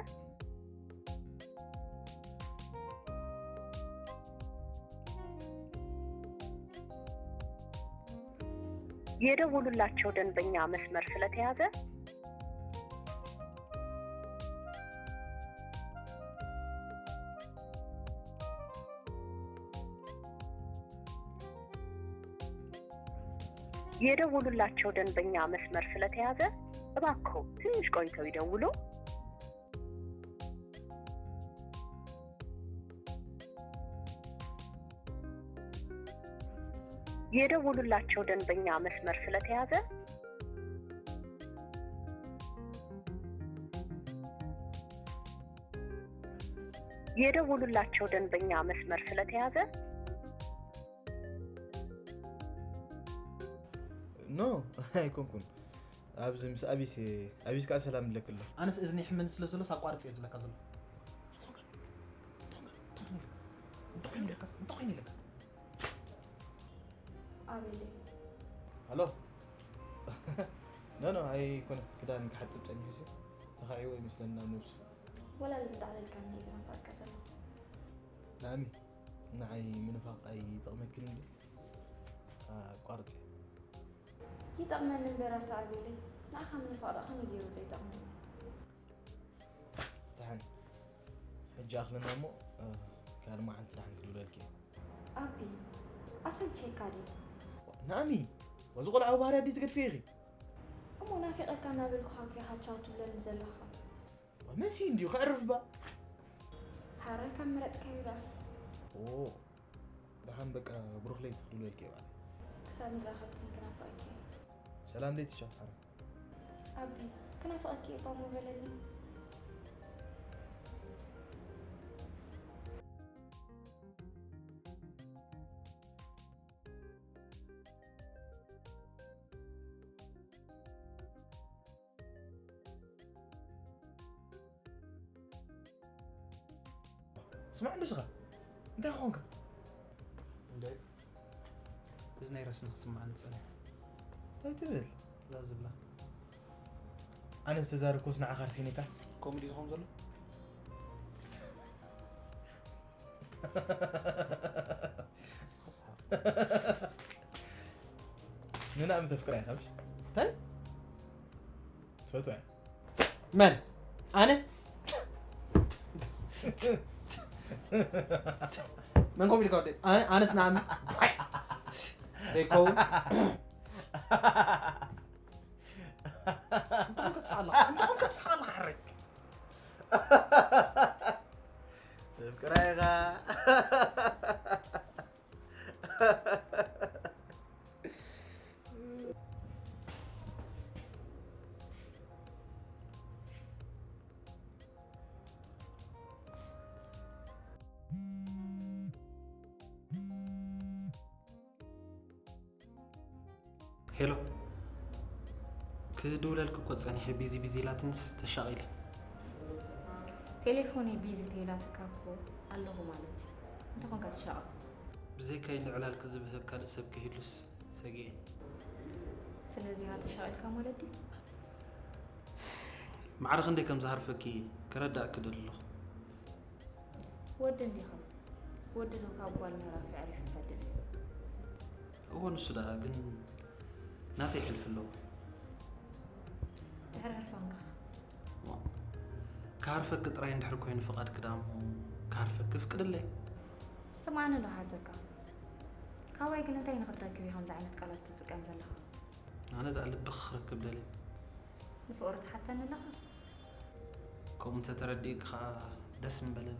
የደውሉላቸው ደንበኛ መስመር ስለተያዘ። የደወሉላቸው ደንበኛ መስመር ስለተያዘ እባክዎ ትንሽ ቆይተው ይደውሉ። የደወሉላቸው ደንበኛ መስመር ስለተያዘ የደወሉላቸው ደንበኛ መስመር ስለተያዘ ኖ ኣይኮንኩን። ኣብዚ ምስ ኣቢስ ኣቢስ ከዓ ሰላም እብለኪ ኣሎ። ኣነስ እዝኒ ይሕመኒ ስለ ዘሎስ ኣቋርጽ እየ ዝብለካ ዘሎ። እንታይ ኮይኑ ኢለካ እንታይ ኮይኑ ኢለካ ኣቤለይ ሃሎ ኖ ኖ ኣይኮነ ክዳን ክሓፅብ ፀኒሑ ሲ ተኻዒዎ ይመስለኒ ናብ ነብሱ። ወላ ልዳዕለልካኒ እየ ዝናፋቅካ ዘለኹ። ናሚ ንዓይ ምንፋቕ ኣይጠቕመክን እንዲ ኣቋርፂ። ይጠቕመኒ እምበር ኣታ ኣቤለይ፣ ንዓኻ ምንፋቕ ደኣ ከመይ ገይሩ ዘይጠቕመኒ? ደሓን ሕጂ ኣኽለና እሞ ካልእ መዓልቲ ደሓን ክድውለልኪ እየ። ኣቢ ኣሰልቸካ ድዩ? ናሚ እዚ ቆልዓ ባህርያ ድዩ ትገድፍዮ ኢኺ? እሞ ናፊቐካ እናበልኩኻ እኮ ኢኻ ቻው ትብለኒ ዘለኻ። መሲ እንድዩ ከዕርፍ ባ። ሓራይ ካብ መረጽካዮ ደኣ። ኦ ደሓን በቃ ብሩኽ ለይቲ ክድውለልኪ እየ ባዕለይ። ክሳብ ንራኸብ ግን ክናፍቐካ እየ። ሰላም ለይቲ ቻው ሓራይ። ኣቢ ክናፍቐካ እየ እባ እሞ በለኒ። ስማዕ እንዶ ስኻ እንታይ ኾንካ? እንደ እዚ ናይ ረስኒ ክስማዓኒ ዝጸንሐ እንታይ ትብል? እዛ ዝብላ ኣነ ዝተዛረብኩስ ንዓኻ ኣርሲኒካ ከምኡ ድዩ ዝኾን ዘሎ ንናእም ተፍቅራ ኢኻ ምሽ እንታይ ትፈትዋ እያ መን ኣነ መን ኮም ኢልካ ወደ ኣነስ ንኣምን ዘይከውን እንተኾን ክትስሓላ እንተኾን ክትስሓላ ሓረግ ተፍቅራ ኢኻ ሄሎ ክድውለልክ እኮ ጸኒሐ ቢዚ ቢዚ ኢላትንስ ተሻቒለ ቴሌፎነይ ቢዚ ተይላትካ እኮ ኣለኹ ማለት እዩ እንታይ ኮንካ ትሻቐል ብዘይካይ ንዕላል ክዝብህግ ካልእ ሰብ ክህሉስ ሰጊኤ ስለዚ ኢኻ ተሻቒልካ ማለት ድዩ ማዕረ ክንደይ ከም ዝሃርፈኪ ክረዳእኪ ደሊ ኣለኹ ወዲ እንዲኻ ወዲ ዶ ካብ ጓል መራፊ ዓሪፉ ይፈልጥ እዩ እወ ንሱ ደኣ ግን ናተይ ሕልፊ ኣለዎ ድሕሪ ህርፋንካ ክሃርፈኪ ጥራይ እንድሕር ኮይኑ ፍቓድኪ ደኣ እሞ ክሃርፈኪ ፍቅድለይ ስምዓኒ ዶ ሓተካ ካባይ ግን እንታይ ንኽትረክብ እዩ ከምዚ ዓይነት ቃላት ትጥቀም ዘለኻ ኣነ ደኣ ልብኺ ክረክብ ደልየ ንፍቕሪ ትሓተኒ ኣለኻ ከምኡ እንተተረዲእኪ ኸዓ ደስ ምበለኒ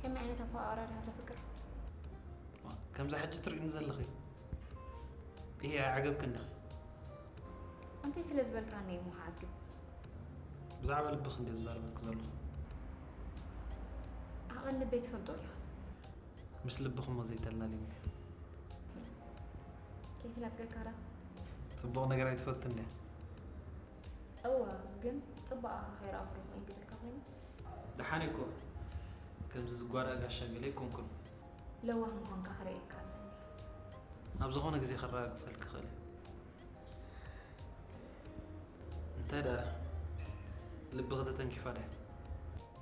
ከመይ ዓይነት ኣፈቓቕራ ድኻ ተፍቅር ከምዛ ሕጂ ትርእኒ ዘለኺ እየ ኣይዓገብክን ዲኺ እንታይ ስለ ዝበልካኒ እሞ ክዓግብ ብዛዕባ ልብኺ እንደ ዝዛረበኪ ዘለኹ ዓቐን ልበይ ትፈልጦ ዲኻ ምስ ልብኺ እሞ ዘይተላልዩኒ ከይትነጽገካ ዳ ጽቡቕ ነገር ኣይትፈቱን ድያ እወ ግን ጽባቐኻ ከይረኣኹ ዶ ክእንግደካ ኮይኑ ደሓን እኮ ከምዚ ዝጓዳእ ጋሻ ገለ ኣይኮንኩን ለዋህ ምዃንካ ክርእየካ ኣለኒ ኣብ ዝኾነ ግዜ ክረጋግጸልኪ ክእል እንታይ ደኣ ልብኺ ተተንኪፋ ድያ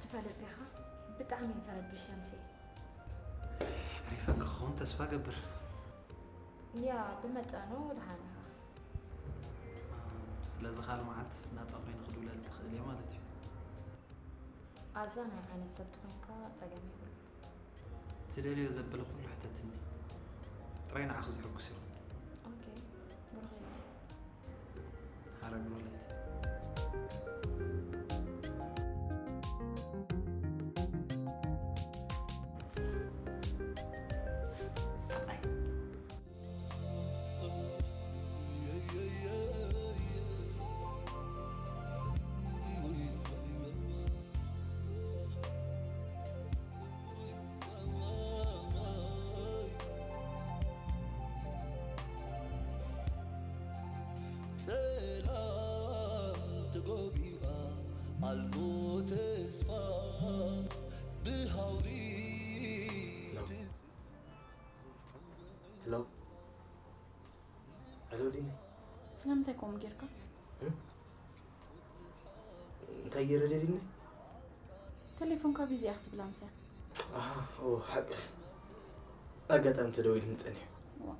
ትፈልጥ ዲኻ ብጣዕሚ እየ ተረቢሸ ምሴ ሪፈኪ ክኸውን ተስፋ ገብር ያ ብመጠኑ ደሓን ኢኻ ስለዚ ካልእ መዓልትስ ናጻ ኮይነ ክድውለል ትኽእል እየ ማለት እዩ ኣዛ ናይ ዓይነት ሰብ ትኾንካ ጸገም የብሉ ትደልዮ ዘበለ ኩሉ ሕተትኒ ጥራይ ንዓኺ ዘሐጉስ ይኹን ኦኬ ብሩኽየት ሓረ ብሮለት ሄሎ፣ ሄሎ ዲኒ። ስለምንታይ ከምኡ ጌርካ? እንታይ ገይረ ዲኒ? ቴሌፎንካ ቢዚ እያ ክትብል ኣምስያ። ኣሃ፣ ኦ፣ ሓቂ። ኣጋጣሚ ተደዊሉኒ ጸኒሑ። ዋ፣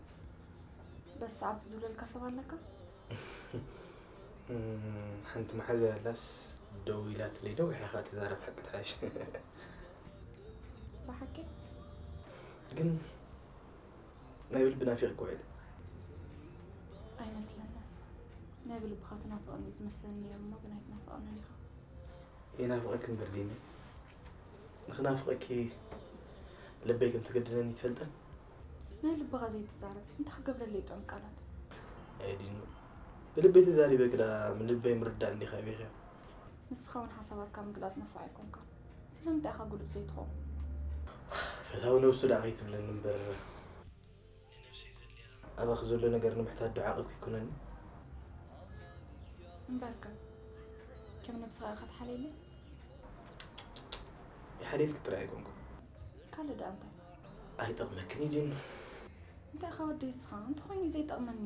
በዚ ሰዓት ዝድውለልካ ሰብ ኣለካ? እም፣ ሓንቲ መሓዛ ያላስ ደዊላትለይ፣ ደዊሓ ኢኻ ትዛረብ፣ ሓቂ ትሓይሽ። ብሓቂ? ግን ናይ ብልቢ ናፊቕኪ ውዒለ። ኣይመስለንን። ናይ ብልብኻ ትናፍቐኒ እዩ ዝመስለኒ ነይሩ እሞ ግን ኣይትናፍቐንን ኢኻ። ይናፍቐኪ እምበር ዲኒ፣ ንኽናፍቐኪ ልበይ ከም ትገድደኒ ትፈልጠን። ናይ ልብኻ ዘይትዛረብ እንታይ ክገብረለይ ጥዑም ቃላት። ኣይ ዲኑ፣ ብልበይ ተዛሪበ ግዳ ንልበይ ምርዳእ እንዲኻ ኣቢኽዮ። ንስኻ እውን ሓሳባትካ ምግላጽ ንፉዕ ኣይኮንካን። ስለምንታይ ኢኻ ግሉጽ ዘይትኸውን? ፈታዊ ነብሱ ደኣ ከይትብለኒ እምበር፣ ንነብሰይ ዘድልያ ኣባኺ ዘሎ ነገር ንምሕታት ዶ ዓቐብ ይኩነኒ? እምበርከ ከም ነብስኻ ኢኻ ትሓልየለይ? ይሓልየልኪ ጥራይ ኣይኮንኩን። ካልእ ደኣ እንታይ? ኣይጠቕመክን እዩ ዲኑ። እንታይ ኢኻ ወደይ ንስኻ? እንተኾይኑ እዩ ዘይጠቕመኒ።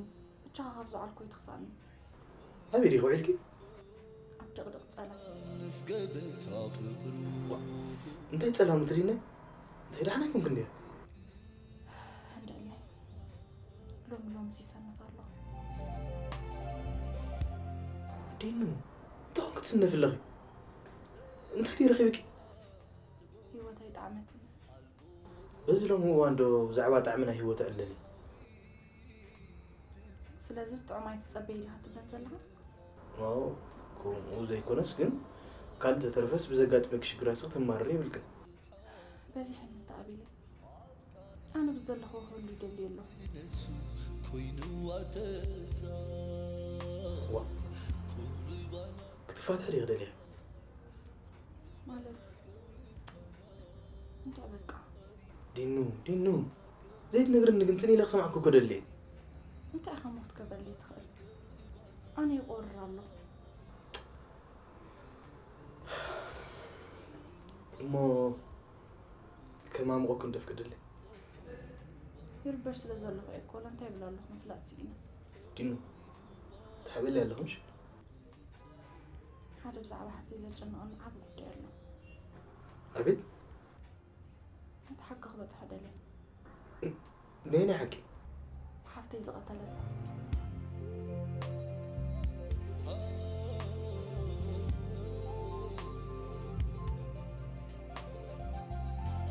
ብቻኻ ካብ ዝዓልኩ ይትኽፋኒ። ኣበይ ዲኺ ውዒልኪ? ኣብ ድቕድቕ ጸላም። እንታይ ጸላም ትሪኒ? እንታይ ደሓን ኣይኮንክን ድየ? እንድዕለይ። ሎሚ ሎሚ ሲሰንፍ ኣለኹ። ዲኑ፣ እንታይ ኮንክ ትስነፊ ኣለኺ? እንታይ ድዩ ረኺብኪ? ህይወት ኣይጠዓመትን። በዚ ሎሚ እዋን ዶ ብዛዕባ ጣዕሚ ናይ ህይወት ዕለሊ? ስለዚ ጥዑም ኣይትጸበይ ኢልካ ትብለን ዘለኻ? ዋው፣ ከምኡ ዘይኮነስ ግን ካልእ ተተረፈስ ብዘጋጥመኪ ሽግራት ክትማረሪ የብልክን። በዚሕኒ ተቐቢለ። ኣነ ብዘለኹ ክህሉ ይደሊ ኣለኹ። ዋ፣ ክትፋትሒ ዲኺ ደልያ? ማለት እንታይ በቃ። ዲኑ፣ ዲኑ፣ ዘይትነግርኒ ግን ጽን ኢለ ክሰምዓኪ እኮ ደልየ። እንታይ ኢኻ እሞ ክትገብረለይ ትኽእል? ኣነ ይቆርር ኣለኹ። እሞ ከማምቆ ክንደፍቅድለይ። ይርበሽ ስለ ዘለኹ እየ እኮ፣ እንታይ ይብል ኣለኹ ምፍላጥ ስኢነ። ዲኑ፣ ትሓብእሊ ኣለኹ ምሽ? ሓደ ብዛዕባ ሓፍተይ ዘጨንቐኒ ዓቢ ጉዳይ ኣሎ። ኣቤት? እቲ ሓቂ ክበጽሖ ደልየ። ነየናይ ሓቂ? ሓፍተይ ዝቐተለ ሰብ።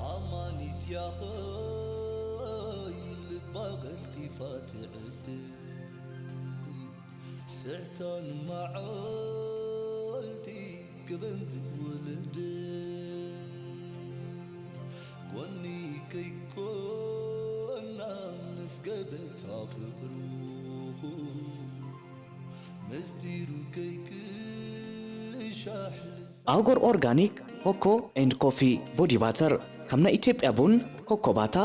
ኣማኒት ያኸይ ልባ ቀልጢፋ ትዕድል ስሕታን መዓልቲ ክበን ዝወለደ ጎኒ ከይኮና ምስ ገበታ ፍቕሩ ምስጢሩ ከይቅሻሕ ኣጎር ኦርጋኒክ ኮኮ ኤንድ ኮፊ ቦዲ ባተር ከም ናይ ኢትዮጵያ ቡን፣ ኮኮባታ፣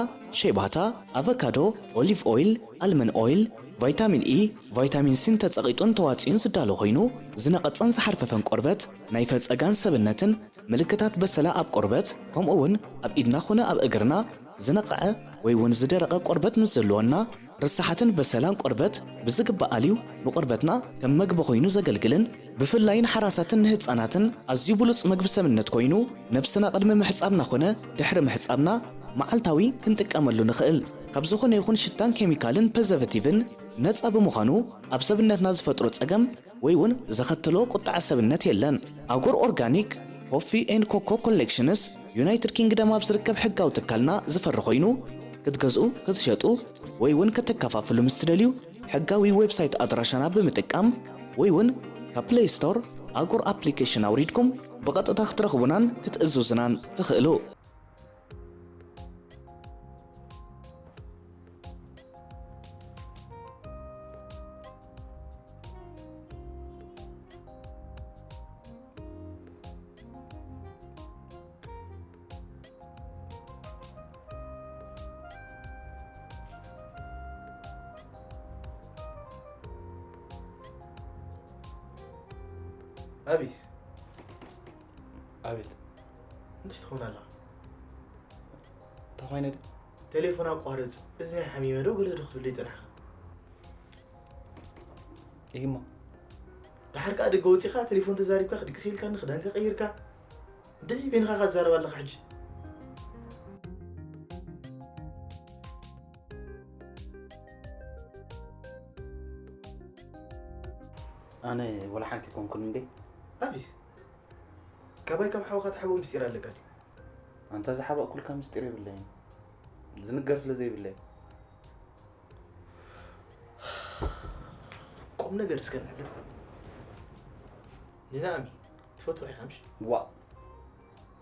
ሼባታ፣ ኣቨካዶ፣ ኦሊቭ ኦይል፣ ኣልመን ኦይል፣ ቫይታሚን ኢ፣ ቫይታሚን ሲን ተጸቒጡን ተዋጺኡን ዝዳሎ ኮይኑ ዝነቐጸን ዝሓርፈፈን ቆርበት ናይ ፈጸጋን ሰብነትን ምልክታት በሰላ ኣብ ቆርበት ከምኡ እውን ኣብ ኢድና ኾነ ኣብ እግርና ዝነቐዐ ወይ እውን ዝደረቐ ቆርበት ምስ ዘለወና ርሳሓትን በሰላን ቆርበት ብዝግባእ ኣልዩ ንቆርበትና ከም መግቢ ኮይኑ ዘገልግልን ብፍላይ ንሓራሳትን ንህፃናትን ኣዝዩ ብሉፅ መግቢ ሰብነት ኮይኑ ነብስና ቅድሚ ምሕፃብና ኾነ ድሕሪ ምሕፃብና መዓልታዊ ክንጥቀመሉ ንኽእል ካብ ዝኾነ ይኹን ሽታን ኬሚካልን ፐዘቨቲቭን ነፃ ብምዃኑ ኣብ ሰብነትና ዝፈጥሮ ፀገም ወይ እውን ዘኸተሎ ቁጥዐ ሰብነት የለን። ኣጎር ኦርጋኒክ ኮፊ ኤንድ ኮኮ ኮሌክሽንስ ዩናይትድ ኪንግደም ኣብ ዝርከብ ሕጋዊ ትካልና ዝፈሪ ኮይኑ ክትገዝኡ፣ ክትሸጡ ወይ እውን ክትከፋፍሉ ምስ ትደልዩ ሕጋዊ ዌብሳይት ኣድራሻና ብምጥቃም ወይ እውን ካብ ፕሌይ ስቶር ኣጎር ኣፕሊኬሽን ኣውሪድኩም ብቐጥታ ክትረኽቡናን ክትእዝዙናን ትኽእሉ። ኣቢ፣ ኣቤት። እንታይ ትኸውን ኣለኻ? እንታይ ኮይነ ድዩ? ቴሌፎን ኣቋርጽ፣ እዝኒ ሓሚመ ዶ ገለ ዶ ክትብለይ ጸናሕካ? እሂሞ። ደሓር ከኣ ደገ ወጺኻ ቴሌፎን ተዛሪብካ ክድቅስ ኢልካኒ ክዳንካ ቀይርካ። እንታይ በይንኻ ከ ትዛረብ ኣለኻ ሕጂ? ኣነ ወላ ሓንቲ ኮንኩን እንዴ? ኣቢስ፣ ካባይ ካብ ሓውካ ትሓብኦ ምስጢር ኣለካ ድዩ? ኣንታ ዝሓበእኩልካ ምስጢር የብለይን። ዝንገር ስለ ዘይብለይ። ቁም ነገር እስከ ንዕብር። ንናእሚ ትፈትዋ ኢኻ ምሽ? ዋ።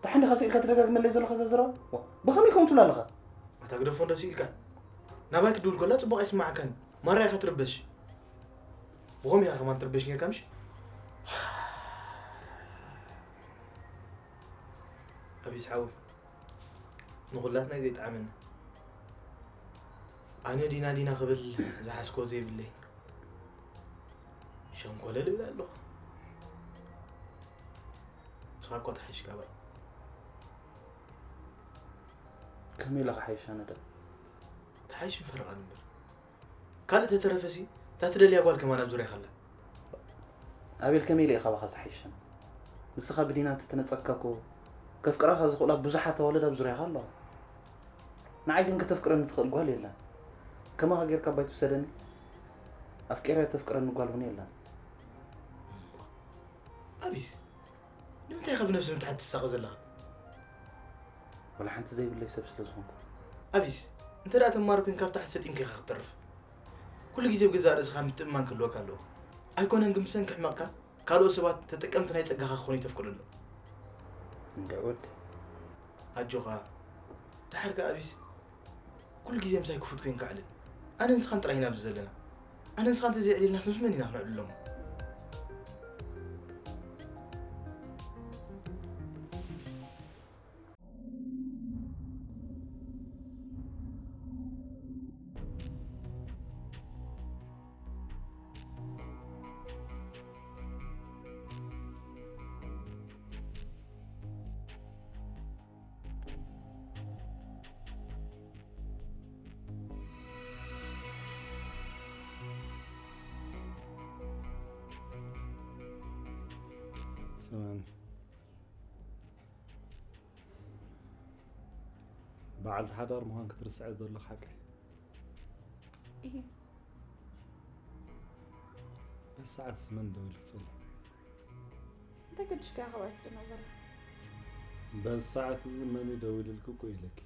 ደሓን ዲኻ ስኢልካ ትደጋግመለይ ዘለኻ ዘዝረባ? ዋ። ብኸመይ ከምኡ ትብል ኣለኻ? ኣታ ግደፎ እንዶ ስኢልካ። ናባይ ክድውል ከላ ጽቡቕ ኣይስማዓካን። ማራ ኢኻ ትርበሽ። ብኸምኡ ኢኻ ከማን ትርበሽ ኔርካ ምሽ? ኣቢስ ሓወይ፣ ንኹላትና እዩ ዘይጠዓመና። ኣነ ዲና ዲና ክብል ዝሓስኮ ዘይብለይ ሸንኮለል እብል ኣለኹ። ንስኻ እኳ ተሓይሽ ካባይ። ከመይ ኢለ ክሓይሽ ኣነ ደ? ተሓይሽ ምፈረቓል እምበር። ካልእ ተተረፈሲ፣ እታ ትደልያ ጓል ከማን ኣብ ዙርያኻ ኣላ። ኣቤል፣ ከመይ ኢለ እየ ካባኻ ዝሓይሽ? ንስኻ ብዲና እንተተነጸግካ እኮ፣ ከፍቅራኻ ዝኽእላ ብዙሓት ኣዋልድ ኣብ ዙርያኻ ኣለዋ። ንዓይ ግን ከተፍቅረኒ ትኽእል ጓል የላን። ከማኻ ጌርካ ኣባይ ትውሰደኒ? ኣፍቂረያ ተፍቅረኒ ጓል እውን የላን። ኣቢስ፣ ንምንታይ ኢኻ ብነብሲ ምትሓት ትሳቐ ዘለኻ? ወላ ሓንቲ ዘይብለይ ሰብ ስለ ዝኾንኩ። ኣቢስ፣ እንተ ደኣ ተማሪ ኮይንካ ኣብ ታሕቲ ሰጢምካ ኢኻ ክትተርፍ። ኩሉ ግዜ ኣብ ገዛእ ርእስኻ ምትእምማን ክህልወካ ኣለዎ። ኣይኮነን ግን ብሰንኪ ሕመቕካ ካልኦት ሰባት ተጠቀምቲ ናይ ጸጋኻ ክኾኑ እዩ ተፍቅደሎም። እንድዒ ወዲ። ኣጆኻ። ደሓር ከኣ ኣቢስ፣ ኩሉ ግዜ ምሳይ ክፉት ኮይንካ ዕልል። ኣነ ንስኻን ጥራይ ኢና ኣብዚ ዘለና። ኣነ ንስኻ እንተዘይዕሊልናስ ምስ መን ኢና ክነዕልሎም? ስማዕኒ፣ በዓልቲ ሓዳር ምዃን ክትርስዐ ዘሎ ሓቂ። እዩ። በዚ ሰዓት እዚ መን ደው ኢሉ ክጸንሕ? እንታይ ገድሽካ ኢኻ ካብኣ ትጨነቕ ዘለኻ? በዚ ሰዓት እዚ መን እዩ ደው ኢሉልኪ እኮ ኢለኪ።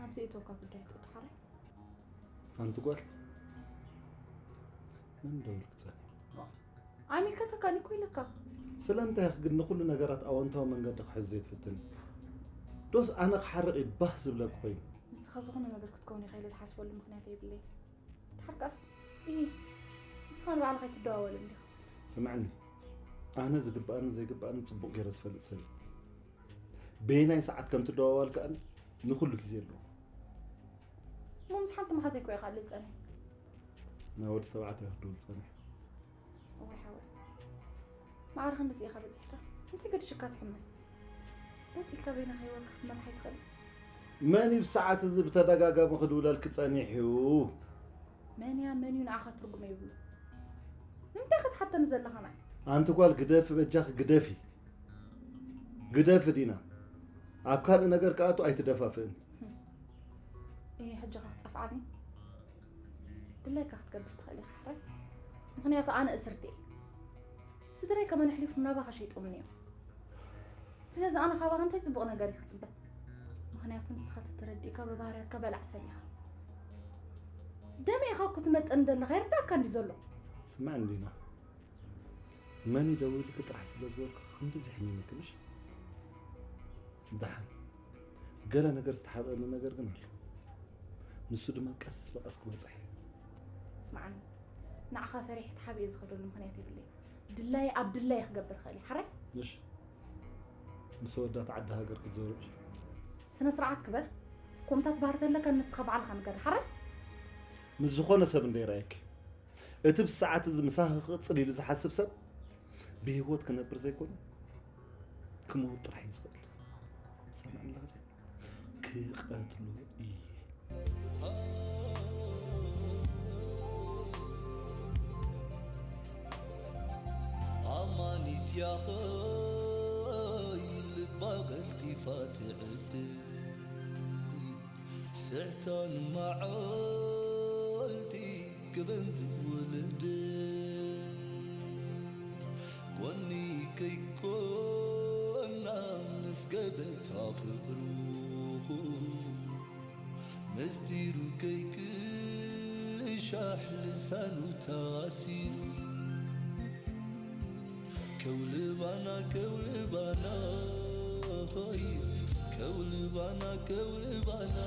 ኣብዚ እተወካ ጉዳይ ትእቱ ሓራይ? ኣንቲ ጓል፣ መን ደው ኢሉ ክጸንሕ? ኣይምልከተካን እኮ ኢለካ። ስለምንታይ ኢኺ ግን ንኹሉ ነገራት ኣወንታዊ መንገዲ ክሕዝ ዘይትፍትኒ? ዶስ ኣነ ክሓርቕ እዩ ባህ ዝብለኪ ኮይኑ? ንስኻ ዝኾነ ነገር ክትከውን ኢኻ ኢለ ዝሓስበሉ ምኽንያት የብለይን። ድሓር ከኣስ፣ እሂ፣ ንስኻ ንባዕልኻ ኣይትደዋወልን ዲኻ? ስምዕኒ፣ ኣነ ዝግብኣንን ዘይግብኣንን ጽቡቕ ገይረ ዝፈልጥ ሰብ እየ። በየናይ ሰዓት ከም ትደዋወል ከኣ ንኹሉ ግዜ ኣለዎ። እሞ ምስ ሓንቲ መሓዘይ እኮ እየ ክዕልል ጸኒሐ። ናብ ወዲ ተባዕታይ ክትድውል ጸኒሐ። እዋይ ሓወይ፣ ማዕረ ክንድዚ ኢኻ በጺሕካ? እንታይ ገድሽካ ትሕመስ? በጥ ኢልካ በይንኻ ህይወትካ ክትመርሕ ኣይትኽእልን? መን እዩ ብሰዓት እዚ ብተደጋጋሚ ክድውለልኪ ጸኒሑ? መን እያ መን እዩ ንዓኻ ትርጉም የብሉ። ንምንታይ ክትሓተኒ ዘለኻ ንዓይ? ኣንቲ ጓል ግደፊ በጃኺ ግደፊ። ግደፊ ዲና። ኣብ ካልእ ነገር ክኣቱ ኣይትደፋፍእኒ። እየ ሕጂ ኸ ክትጸፍዓኒ? ድላይካ ክትገብር ትኽእል ኢኻ ሕራይ። ምኽንያቱ ኣነ እስርቲ እየ። ስድራይ ከማን ኣሕሊፎም ናባኻ ሸይጦምኒ እዮም። ስለዚ ኣነ ካባኻ እንታይ ጽቡቕ ነገር እዩ ክጽበ? ምኽንያቱ ንስኻ ተተረዲእካ ብባህርያትካ በላዕ ሰብ ኢኻ። ደመ ኢኻ እኮ ትመጠኒ ዘለኻ ይርዳእካ እንዲ ዘሎ። ስምዕኒ ዲና፣ መን እዩ ደዊሉኪ ጥራሕ ስለ ዝበልኩ ክንድዚ ሕሚምኪ ምሽ? ደሓን ገለ ነገር ዝተሓብአኒ ነገር ግን ኣሎ። ንሱ ድማ ቀስ ብቐስ ክበጽሕ እዩ። ስምዓኒ፣ ንዓኻ ፈሪሐ ተሓቢኤ ዝኸደሉ ምኽንያት የብለይን። ድላየ ኣብ ድላየ ክገብር እኽእል እየ። ሓራይ? ምሽ? ምስ ኣወዳት ዓዲ ሃገር ክትዞሪ ምሽ? ስነ ስርዓት ግበር። ከምኡታት ባህሪ ተለካ ንስኻ ባዕልኻ ንገር። ሓራይ? ምስ ዝኾነ ሰብ እንደ ይረኣየኪ፣ እቲ ብሰዓት እዚ ምሳኺ ክቕጽል ኢሉ ዝሓስብ ሰብ ብህይወት ክነብር ዘይኮነ ክመውት ጥራሕ እዩ ዝኽእል። ሰማዕኒ ኣለኻ ድዩ? ክቐትሎ እየ። ያኸይ ልባ ቀልጢፋ ትዕድል ስሕታን መዓልቲ ክበን ዝውልድ ጎኒ ከይኮና ምስ ገበታ ፍቅሩ ምስጢሩ ከይክሻሕ ልሳኑ ታሲሩ ከውልባና ከውልባና ሆይ ከውልባና ከውልባና